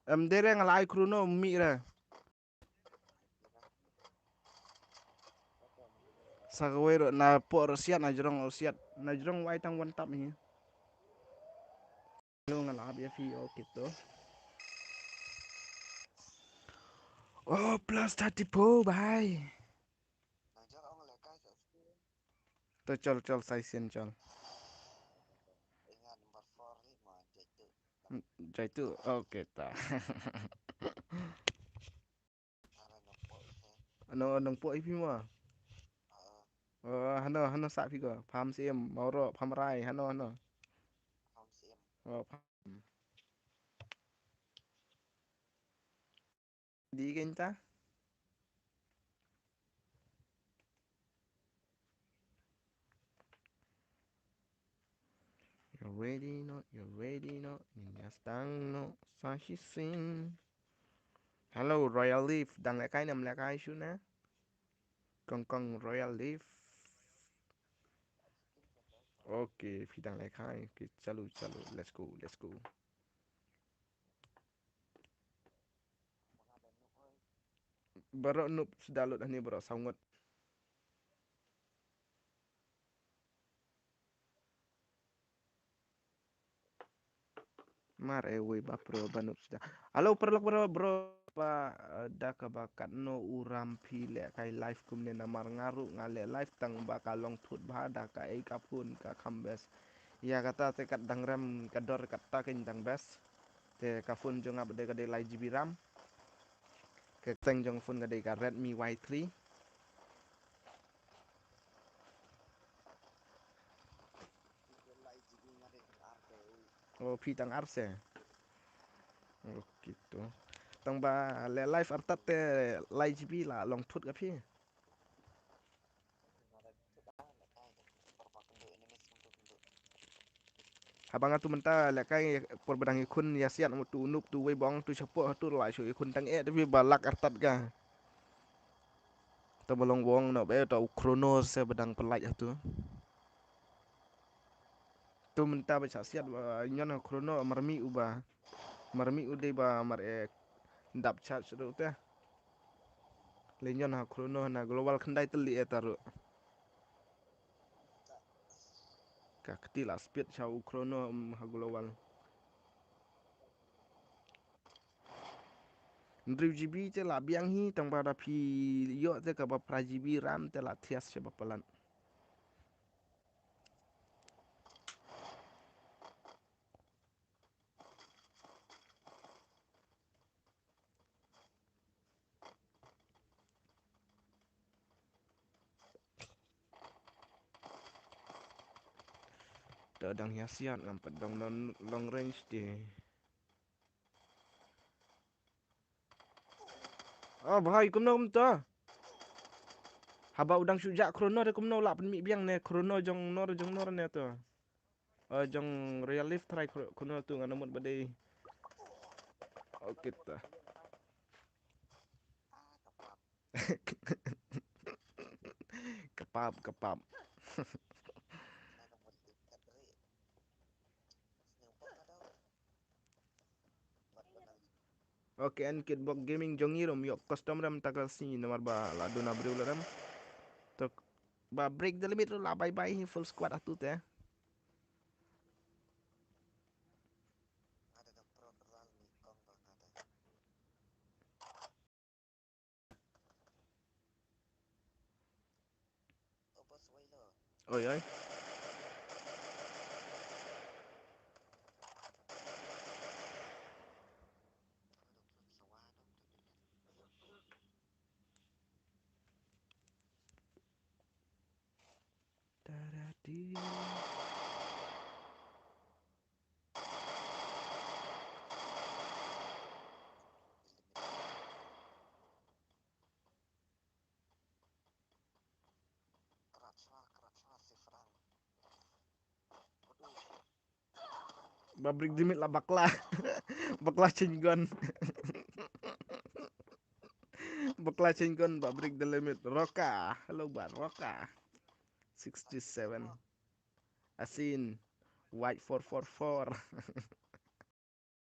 Em dei re nga la ai chrono mih re. Sa kawei ruh na pok ruh siat, na jrong ruh siat. Na jrong wai tang one tap hi. Hello, nga la ap ïa phi, okay to. Oh, plus thirty-four, bhai. To chol, chol, sa shisien chol. Jaitu, okay ta. Ano, nongpok ïa phi mo? Oh, hano, hano sah phi ko? Pham Syiem, Mawroh, Pham Rai, hano, hano. Oh, Pham. Di kein ta? You're ready, no, you're ready, no, ngin ïa sdang noh sa shisien. Hello, Royal Leaf, dang lehkai ne ym lehkai shuh ne? Kong kong Royal Leaf. Okay, phi dang lehkai. Okay, chalu, chalu. Let's go, let's go. Baroh noob sdang lut hangne baroh saw ngut. Mar e wei ba pro ba noob sdang. Hello paralok bro, bro ba, eh, da kaba katno u ram phi lehkai live kumne, namar nga ruh nga leh live tang ba ka long thut bha da kaei ka phone ka kham best. Ïa kata te kat dang rem ka dor kata kein dang best. Te ka phone jong nga ba dei ka dei lai G B ram. Ka kyrteng jong phone ka dei ka Redmi Y three. Oh, phi tang ar se. Okay to. Tang ba leh live artat te lai G B la long thut ka phi. Haba nga tu mynta lehkai por ba dang ïakhun ïa siat mo tu noob tu wei bong tu shapoh tu la shu ïakhun tang eh tapi ba lak artat ka. Ta ba long wong no ba ta u chrono se ba dang pynlait ha tu. Tu mynta ba shah siat ba ñion ha chrono marmih u ba. Marmih u dei ba mar e dap charge ruh te. Le ñion ha chrono na global khyndai tylli e ta ruh. Ka kti la speed sha u chrono, um, ha global. Hynriew G B te la biang hi tang ba da phi ïoh te kaba phra G B ram te la thias sha ba palat. To dang ïa siat ngam pat dang long, long range te. Oh bhai kumno kumta. Haba u dang shu jah chrono te kumno lah pynmih biang ne chrono jong nor jong nor ne to. Eh, jong Royal Leaf try chro-, chrono tu ngan mut ba dei. Okay ta. Kepap, kepap. Okay, en kitbok gaming jong ngi rum ïoh custom rem ta ka sngi namar ba la duna briew la rem. To ba break the limit ruh la bye bye hi full squad atu te. Oi, oi. Ba break the limit la bakla. Bakla change gun. Bakla change gun ba break the limit. Roka. Hello ba Roka. Sixty-seven. Asin. White four four four.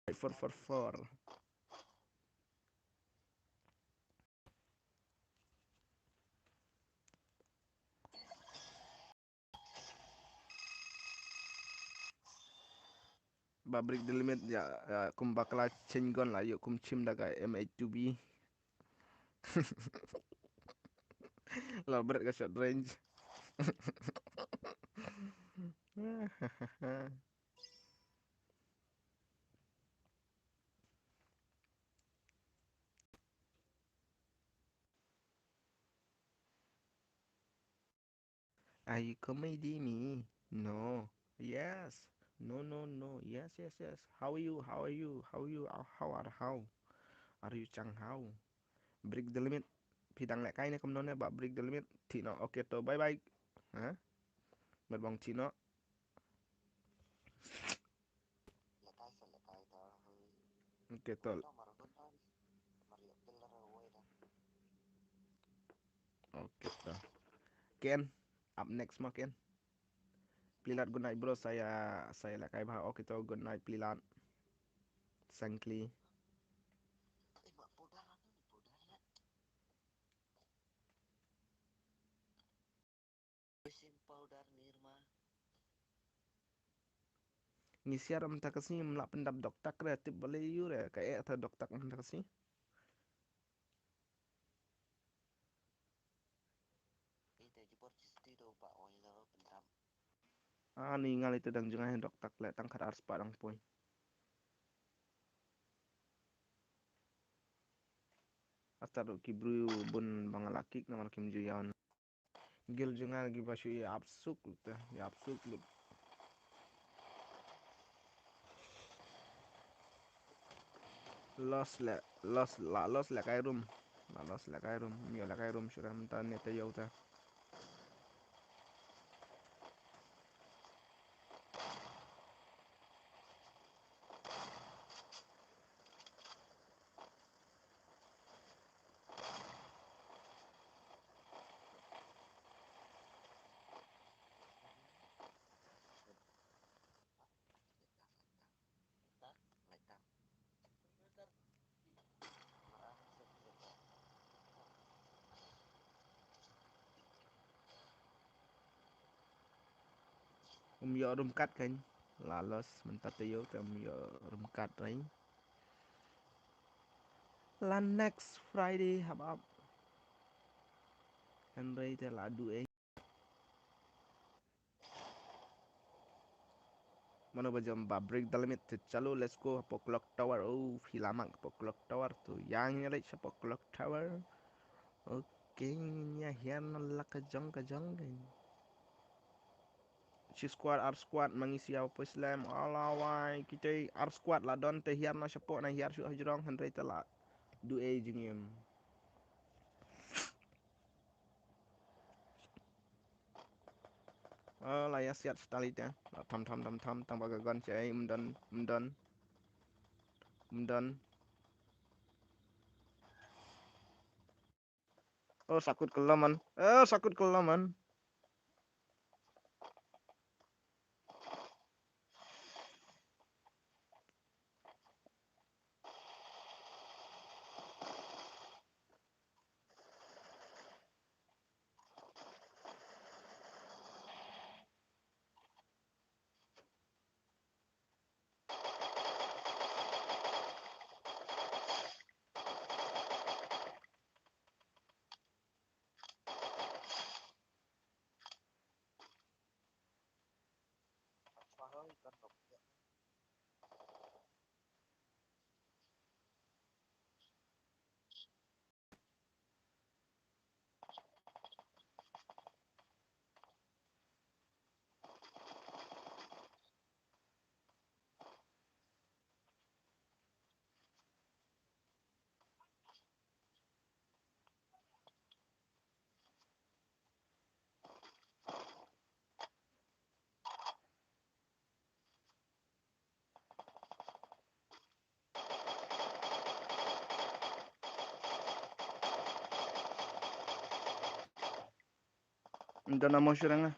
White four four four. Ba break the limit ïa, ïa, kum bakla chengon la ïoh kum chim da ka M eight two B. La bret ka short range. Are you comedy me? No. Yes. No, no, no. Yes, yes, yes. How are you? How are you? How are you? How, how are, how are you, Chang? How? Break the limit. Phi dang leh kai ne kumno ne ba break the limit. Thik noh. Okay to. Bye bye. Ha? Merbong thik noh. Okay to. Okay to. Ken, up next mo Ken. Plilat, good night bro, saya, saya leh kai bha. Okay to, good night Plilat. Sangkli. Ngi siar mynta ka sngi, ym lah pyndap doktak re, tip balei ïu re, ka eh ta doktak mynta ka sngi. Ani nga lei te dang jngai doktak leh tang khat ar spah dang poi. Atar ki briew bun ba nga la kick namar kim ju ïaw. Gil jngai ki ba shu ïap suk lut te, ïap suk lut. Lost leh, lost, la lost leh kai room. La lost leh kai room. Ym ïoh leh kai room shuh mynta ne te ïoh te. Um ïoh room kat kan. La lost mynta te ïoh te um ïoh room kat rein. La next Friday hap ap. Hynrei te la duh ei. Mano ba jam ba break the limit te chalo, let's go hapoh clock tower. Oh, phi la mak hapoh clock tower to. Ïa ngi leit shapoh clock tower. Okay, ngin ïa hiar na la ka jong ka jong kan. Shi squad, ar squad, ma ngi sia poi slem. Ala wai, kita ar squad la don te hiar na shapoh na hiar shuh hajrong hynrei te la duh ei jingim. Oh, la ïa siat stali te. La tham tham tham tham tang ba ka gun chai, um don, um don. Um don. Oh, sakut kelaman. Eh, sakut kelaman. Ynda na mo shirang ah.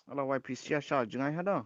Ala wai phi sia sha jngai hada.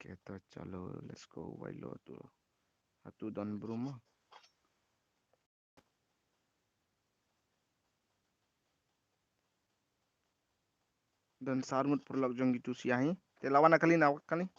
Okay, to chalo, let's go, wai lo tu. Hatu don brum. Don sar ngut paralok jong kitu sia hi. Te la wan na kali na kali.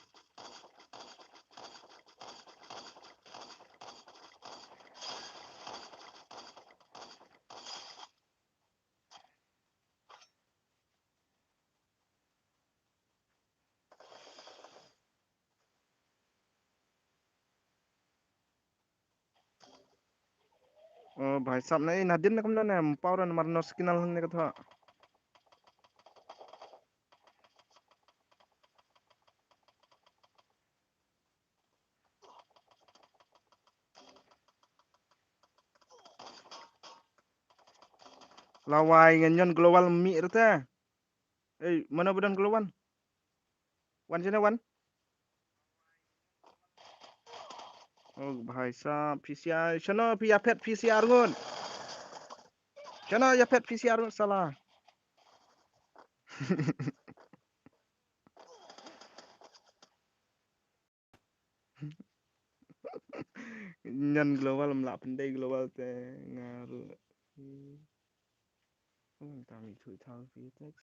O bhai sahab, na, eh, nadin na kumna na, em, power na mar no signal ne ka tha. Lawai ngan ïon global mi rta. Ei, mano ba don global? Wan shano wan? Oh, bhai sahab, P C R. Shano phi ïa phet P C R ngut? Shano ïa phet P C R ngut sala? Ngan global, ym lah pyndei global te nga ruh. Hmm. Oh, tang i thui thang phi text.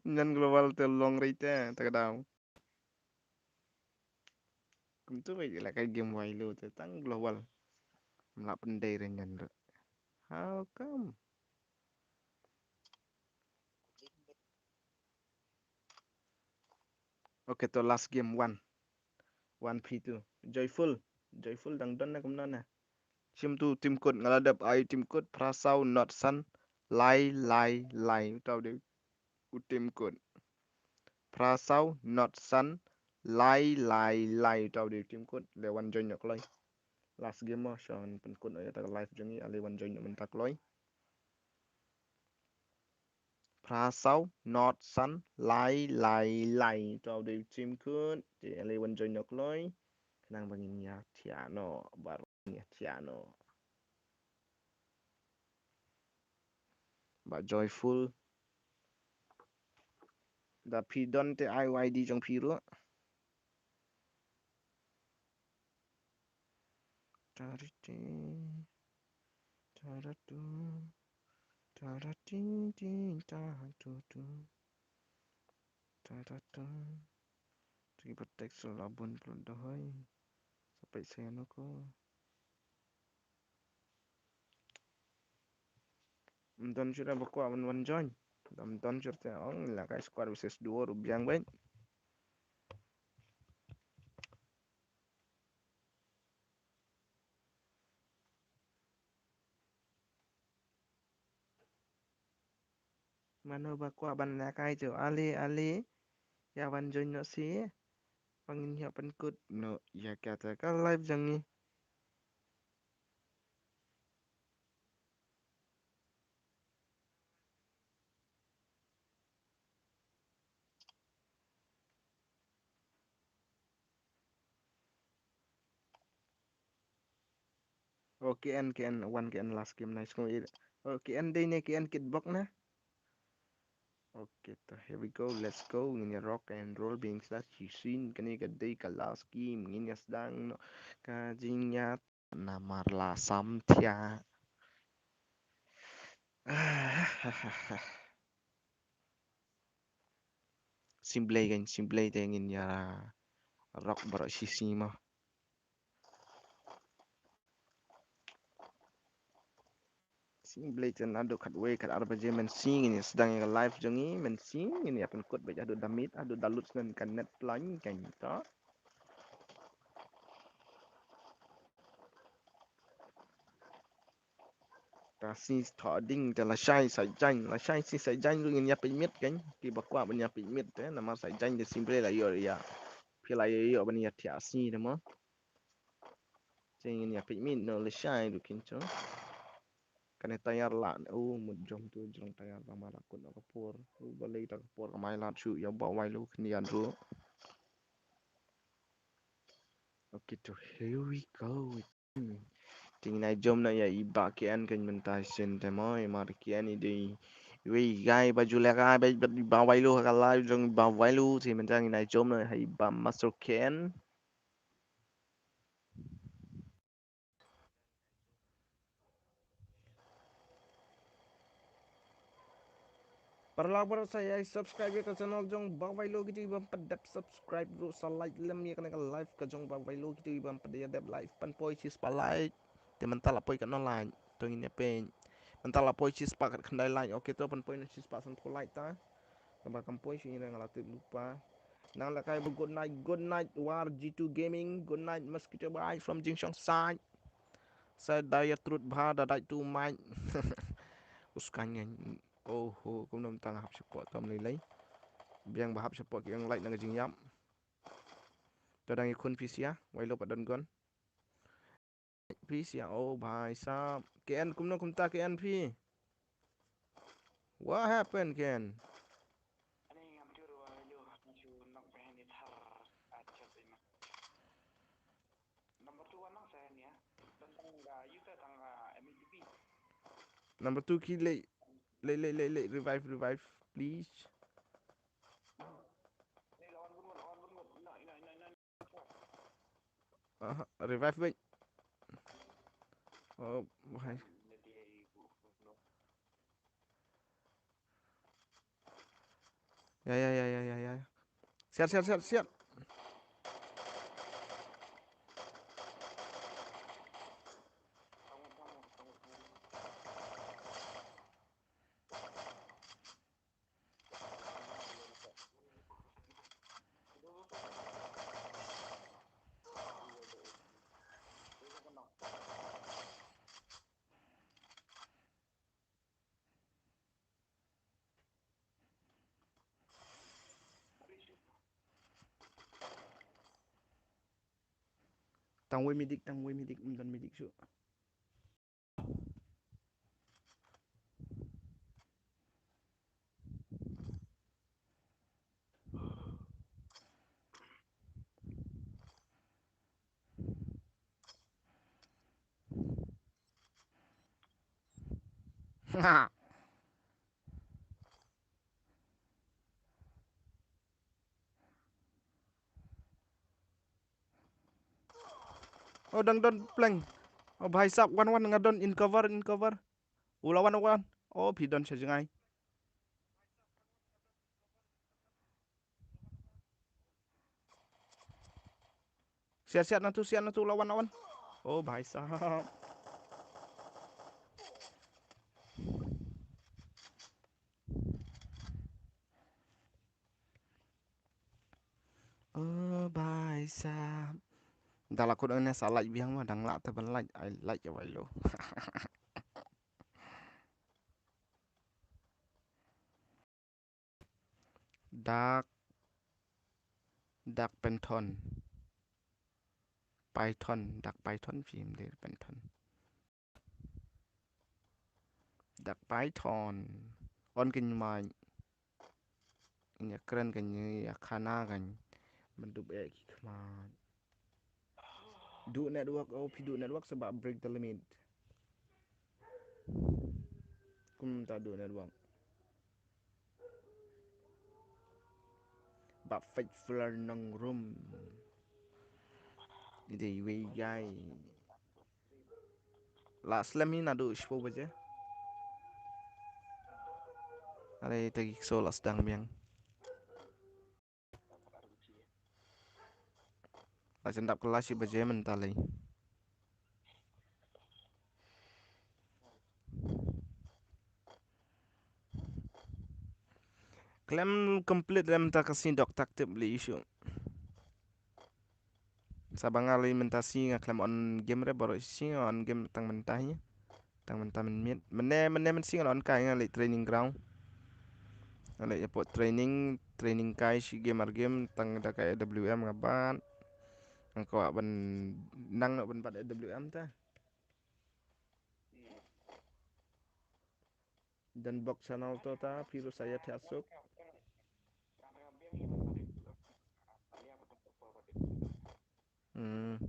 Ngan global te long rei te, ta ka daw. Kumtu ba ïa la ka game wai lo te tang global. Ym lah pyndei re ngan re. How come? Okay, to last game, one. One P two. Joyful. Joyful dang don na kumno na. Shim tu team code, nga la dep ai team code, phra saw not san, lai, lai, lai. Utaw de u team code. Phra saw not san, lai, lai, lai. Utaw de u team code. Le wan join ïa kloi. Last game mo, shan pynkut ïa ta ka live jong ngi, ale wan join ïa mynta kloi. Phra saw not san, lai, lai, lai. Utaw de u team code. Te ale wan join ïa kloi. Khnang ba ngin ïa thiah noh, bar ngin ïa thiah noh. Ba joyful. Da phi don te ai u I D jong phi ruh. Charity. Taratu, tarati, ti, taratutu, taratu. Te ba text la bun pynlut da hoi. Sa peit sa ïano ko. Ym don shuh ba kwah ban wan join. Ym don shuh te ong la kai squad versus duo ruh biang beit. Mano ba kwah ban lehkai to, ale, ale. Ïa wan join noh shi. Ba ngin ïa pynkut noh ïa kata ka live jong ngi. Oh, K N, K N, one K N last game, nice. Oh, K N dei ne, K N kitbok na. Okay, to, here we go, let's go. Ngin ïa rock and roll, being slash shishin, kane ka dei ka last game, ngin ïa sdang noh ka jingïa namar la sam thiah. Sngewbha kan, sngewbha te ngin ïa rock baroh shisha mo. Sngewbha te naduh khatwei khatar baje mynsngi ngin ïa sdang ïa ka live jong ngi, mynsngi ngin ïa pynkut beit haduh da miet, haduh da lut shen ka net plan kan to. Ta sngi thoh ding te lashai Saitjaiñ, lashai sngi Saitjaiñ ruh ngin ïa peit miet kan. Kiba kwah ban ïa peit miet te namar Saitjaiñ te sngewbha la ïoh ïa. Phi la ïoh ïoh ban ïa thiah sngi te mo. Te ngin ïa peit miet noh lashai ruh kin to. Kane tayar la u mut jong tu jong tayar ba ma la kut noh ka por. U balei ta ka por ka mai lad shu ïa ba wai lu khyndiat ruh. Okay, to here we go. Hmm. Te ngin ai jom na ïa i Bah K N kan mynta shen te mo, i Mar K N i dei. Wei gai ba ju le gai ba, ba, ba wai lu ha ka live jong ba wai lu, te mynta ngin ai jom na ïa i Bah Master K N. Paralok baroh sa ïa subscribe ïa ka channel jong Bah Wailo, kito kiba ym pat dep subscribe ruh sa like lem ïa kane ka live ka jong Bah Wailo, kito kiba ym pat ïa dep like pan poi shispah like. Te mynta la poi katno like to ngin ïa peit. Mynta la poi shispah khatkhyndai like. Okay to pan poi na shispah sanphew like ta. Naba kam poi shi nga la tip lypa. Nang la kai ba good night, good night War G two Gaming, good night Mosquito Bye from Jingshong side. Sa da ïa trut bha da dai tu mai. Uskan ngan. Oh ho, kumno mynta nga hap shapoh tam lei lei. Biang ba hap shapoh ki ong like na ka jingïap. To dang ïakhun phi sia, Wailo pat don gun. Phi sia, oh bhai sahab. K N kumno kumta K N phi? What happened, K N? Number two ki leh, leh, leh, leh, leh, revive, revive, please. Aha, revive beit. Oh, bhai. Ya, ya, ya, ya, ya, ya. Siap, siap, siap, siap. Tang wei medic, tang wei medic, ym don medic shuh. Oh, dang don pleng. Oh bhai sahab, wan wan, nga don, in cover, in cover. U la wan, wan. Oh, phi don sha jngai. Siat siat na tu, siat na tu, la wan, la wan. Oh bhai sahab. Oh bhai sahab. Dang la kut ne sa lait biang ma, dang lah te ban lait, ai lait ya wai lo. Dak, dak Python. Python, dak Python phim de Python. Dak Python. On kin mai. Nya kren kan nya khana kan. Mendup e ki khmat. Du network, oh, phi du network sebab break the limit. Kum ta du network. Ba faithful nong room. Ide wei gai. La slem hi naduh shiphew baje. Are te ki kso la sdang biang. La jan dap kylla shi baje mynta lei. Khlem complete lem ta ka sngi dok tak tip lei shuh. Sa ba nga lei mynta sngi nga khlem on game re, baroh shi sngi nga on game tang mynta hi. Tang mynta mynmiet. Mynne, mynne mynsngi nga la on kai, nga leit training ground. Nga leit ïa poi training, training kai shi game ar game, tang da ka A W M nga bat. Nga kwah ban nang noh ban bat A W M te. Don Bok channel to ta, phi ruh sa ïa thiah suk. Hmm.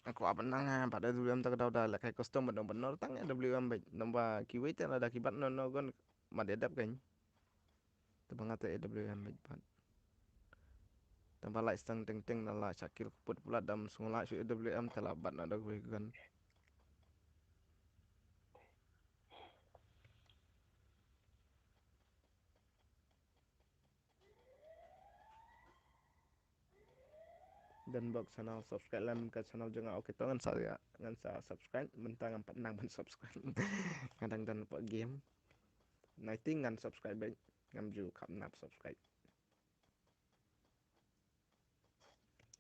Nga kwah ban nang ha, bat A W M ta ka daw da lehkai custom bad nang ban nor tang A W M bad nang ba kiwei te lada ki bat nor nor gon mat ïa dep kan. Te ba nga te A W M bad bat. Te ba lai stang teng teng na la shakil kput pula dam sngula shu A W M te la bat na da kiwei gon. Don Bok channel, subscribe lem ka channel jong nga. Okay to ngan sa, ngan sa subscribe, mynta ngam pat nang ban subscribe. Nga dang don pat game. Nai ting ngan subscribe bad ngam ju kham nap subscribe.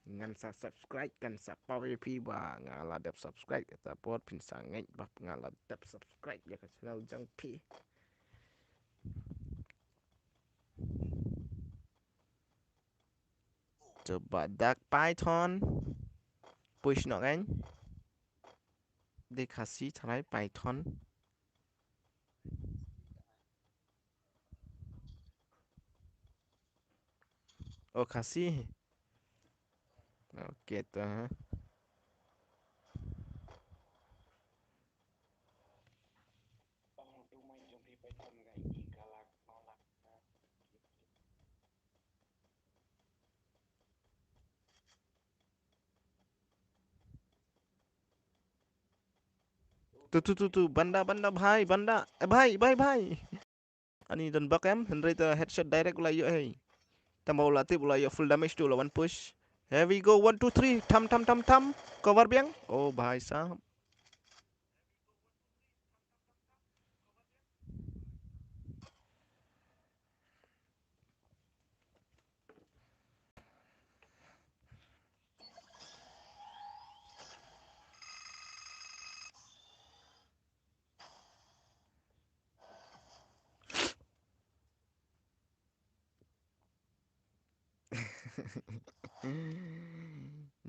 Ngan sa subscribe kan sa paw ïa phi ba nga la dep subscribe, kata por phin sa ngeit ba nga la dep subscribe ïa ka channel jong phi. Coba dak Python. Push noh kan. Dei Khasi tharai Python. Oh, Khasi. Okay to ha. Tu tu tu tu, banda banda bhai, banda. Eh, bhai, bhai, bhai. Ani don bak em, hynrei ta headshot direct u la ïoh hei. Tang ba u la tip u la ïoh full damage tu, u la wan push. Here we go, one, two, three, tham, tham, tham, tham. Cover biang. Oh, bhai sahab.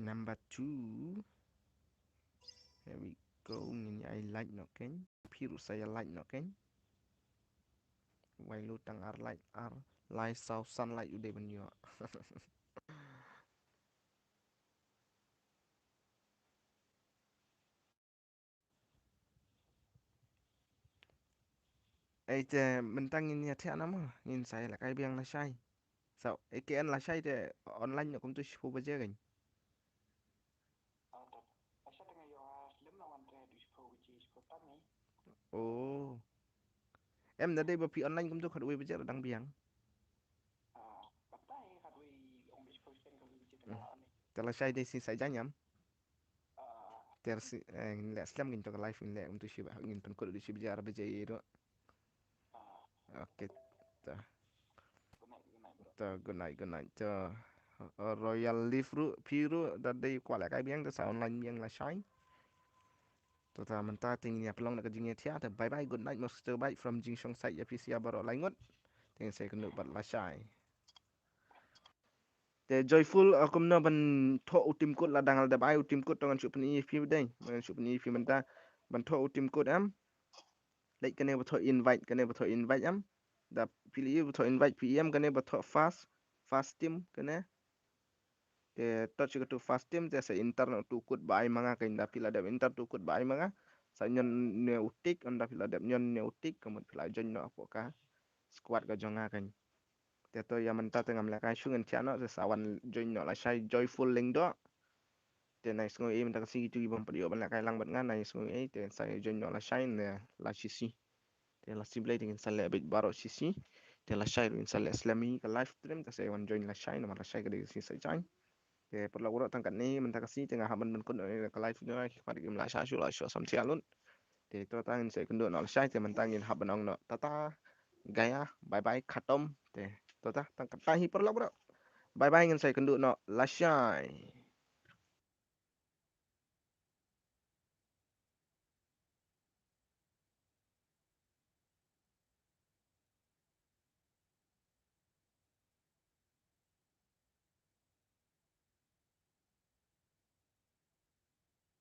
Number two. Here we go. Ngin ïa ai like noh kein. Phi ruh sa ïa like noh kein. Wai lu tang ar like, ar lai saw san like u dei ban ïoh. Ei te mynta ngin ïa thiah namar ngin sa ïa lehkai biang lashai. Sa A K N lashai te online noh kumtu shiphew baje kein. Oh. Em, da dei ba phi online kumtu khatwei baje ruh dang biang. Ah, batai khatwei, ong bisi persen ka bisi. Hmm. Te lashai dei shisha jaiñ em. Ah. Te lashai, eh, ngin leh slem ngin to ka live ngin leh kumtu shi ba ngin pynkut da shi baje ar baje ïa ruh. Ah. Okay. Ta. Good night, good night, bro. Ta, good night, good night. Ta, uh, Royal Leaf ruh, phi ruh, da dei kwah leh kai biang, te sa online biang lashai. To ta mynta te ngin ïa pynlong da ka jingïathiah, te bye bye, good night, mosquito bite from Jingshong side ïa phi sha baroh lai ngut. Te ngin sa ïakynduh bad lashai. Te Joyful, uh, kumno ban thoh u tim code, la dang la dep ai u tim code, to ngan shu pyni ïa phi dei, ngan shu pyni ïa phi mynta ban thoh u tim code em. Leit kane ba thoh invite, kane ba thoh invite em. Da phi leit ba thoh invite phi em kane ba thoh fast, fast team kane. Te touch katu fast team te sa enter noh utu u code ba ai ma nga, kane da phi la dep enter utu u code ba ai ma nga. Sa ñion ne u tick, ynda phi la dep ñion ne u tick, ka mut phi la join noh hapoh ka squad ka jong nga kane. Te to ïa mynta te ngam lehkai shuh, ngin thiah noh, te sa wan join noh lashai Joyful Lyngdoh. Te nai sngew ei mynta ka sngi kitu ki bym pat ïoh ban lehkai lang bad nga, nai sngew ei, te sa join noh lashai ne la shisha. Te lashai Blei te ngin sa leh beit baroh shisha. Te lashai ruh ngin sa leh slem ïa ka live stream, te sa wan join lashai namar lashai ka dei ka sngi sa jaiñ. Te paralok baroh, tang katne mynta ka sngi te nga hap ban pynkut noh ïa ka live video, ki khmat kim lah shah shuh, lah shuh sam thiah lut. Te to ta ngin sa ïakynduh noh lashai, te mynta ngin hap ban ong noh tata, gaya, bye bye, khatom. Te to ta tang katta hi paralok baroh. Bye bye, ngin sa ïakynduh noh lashai.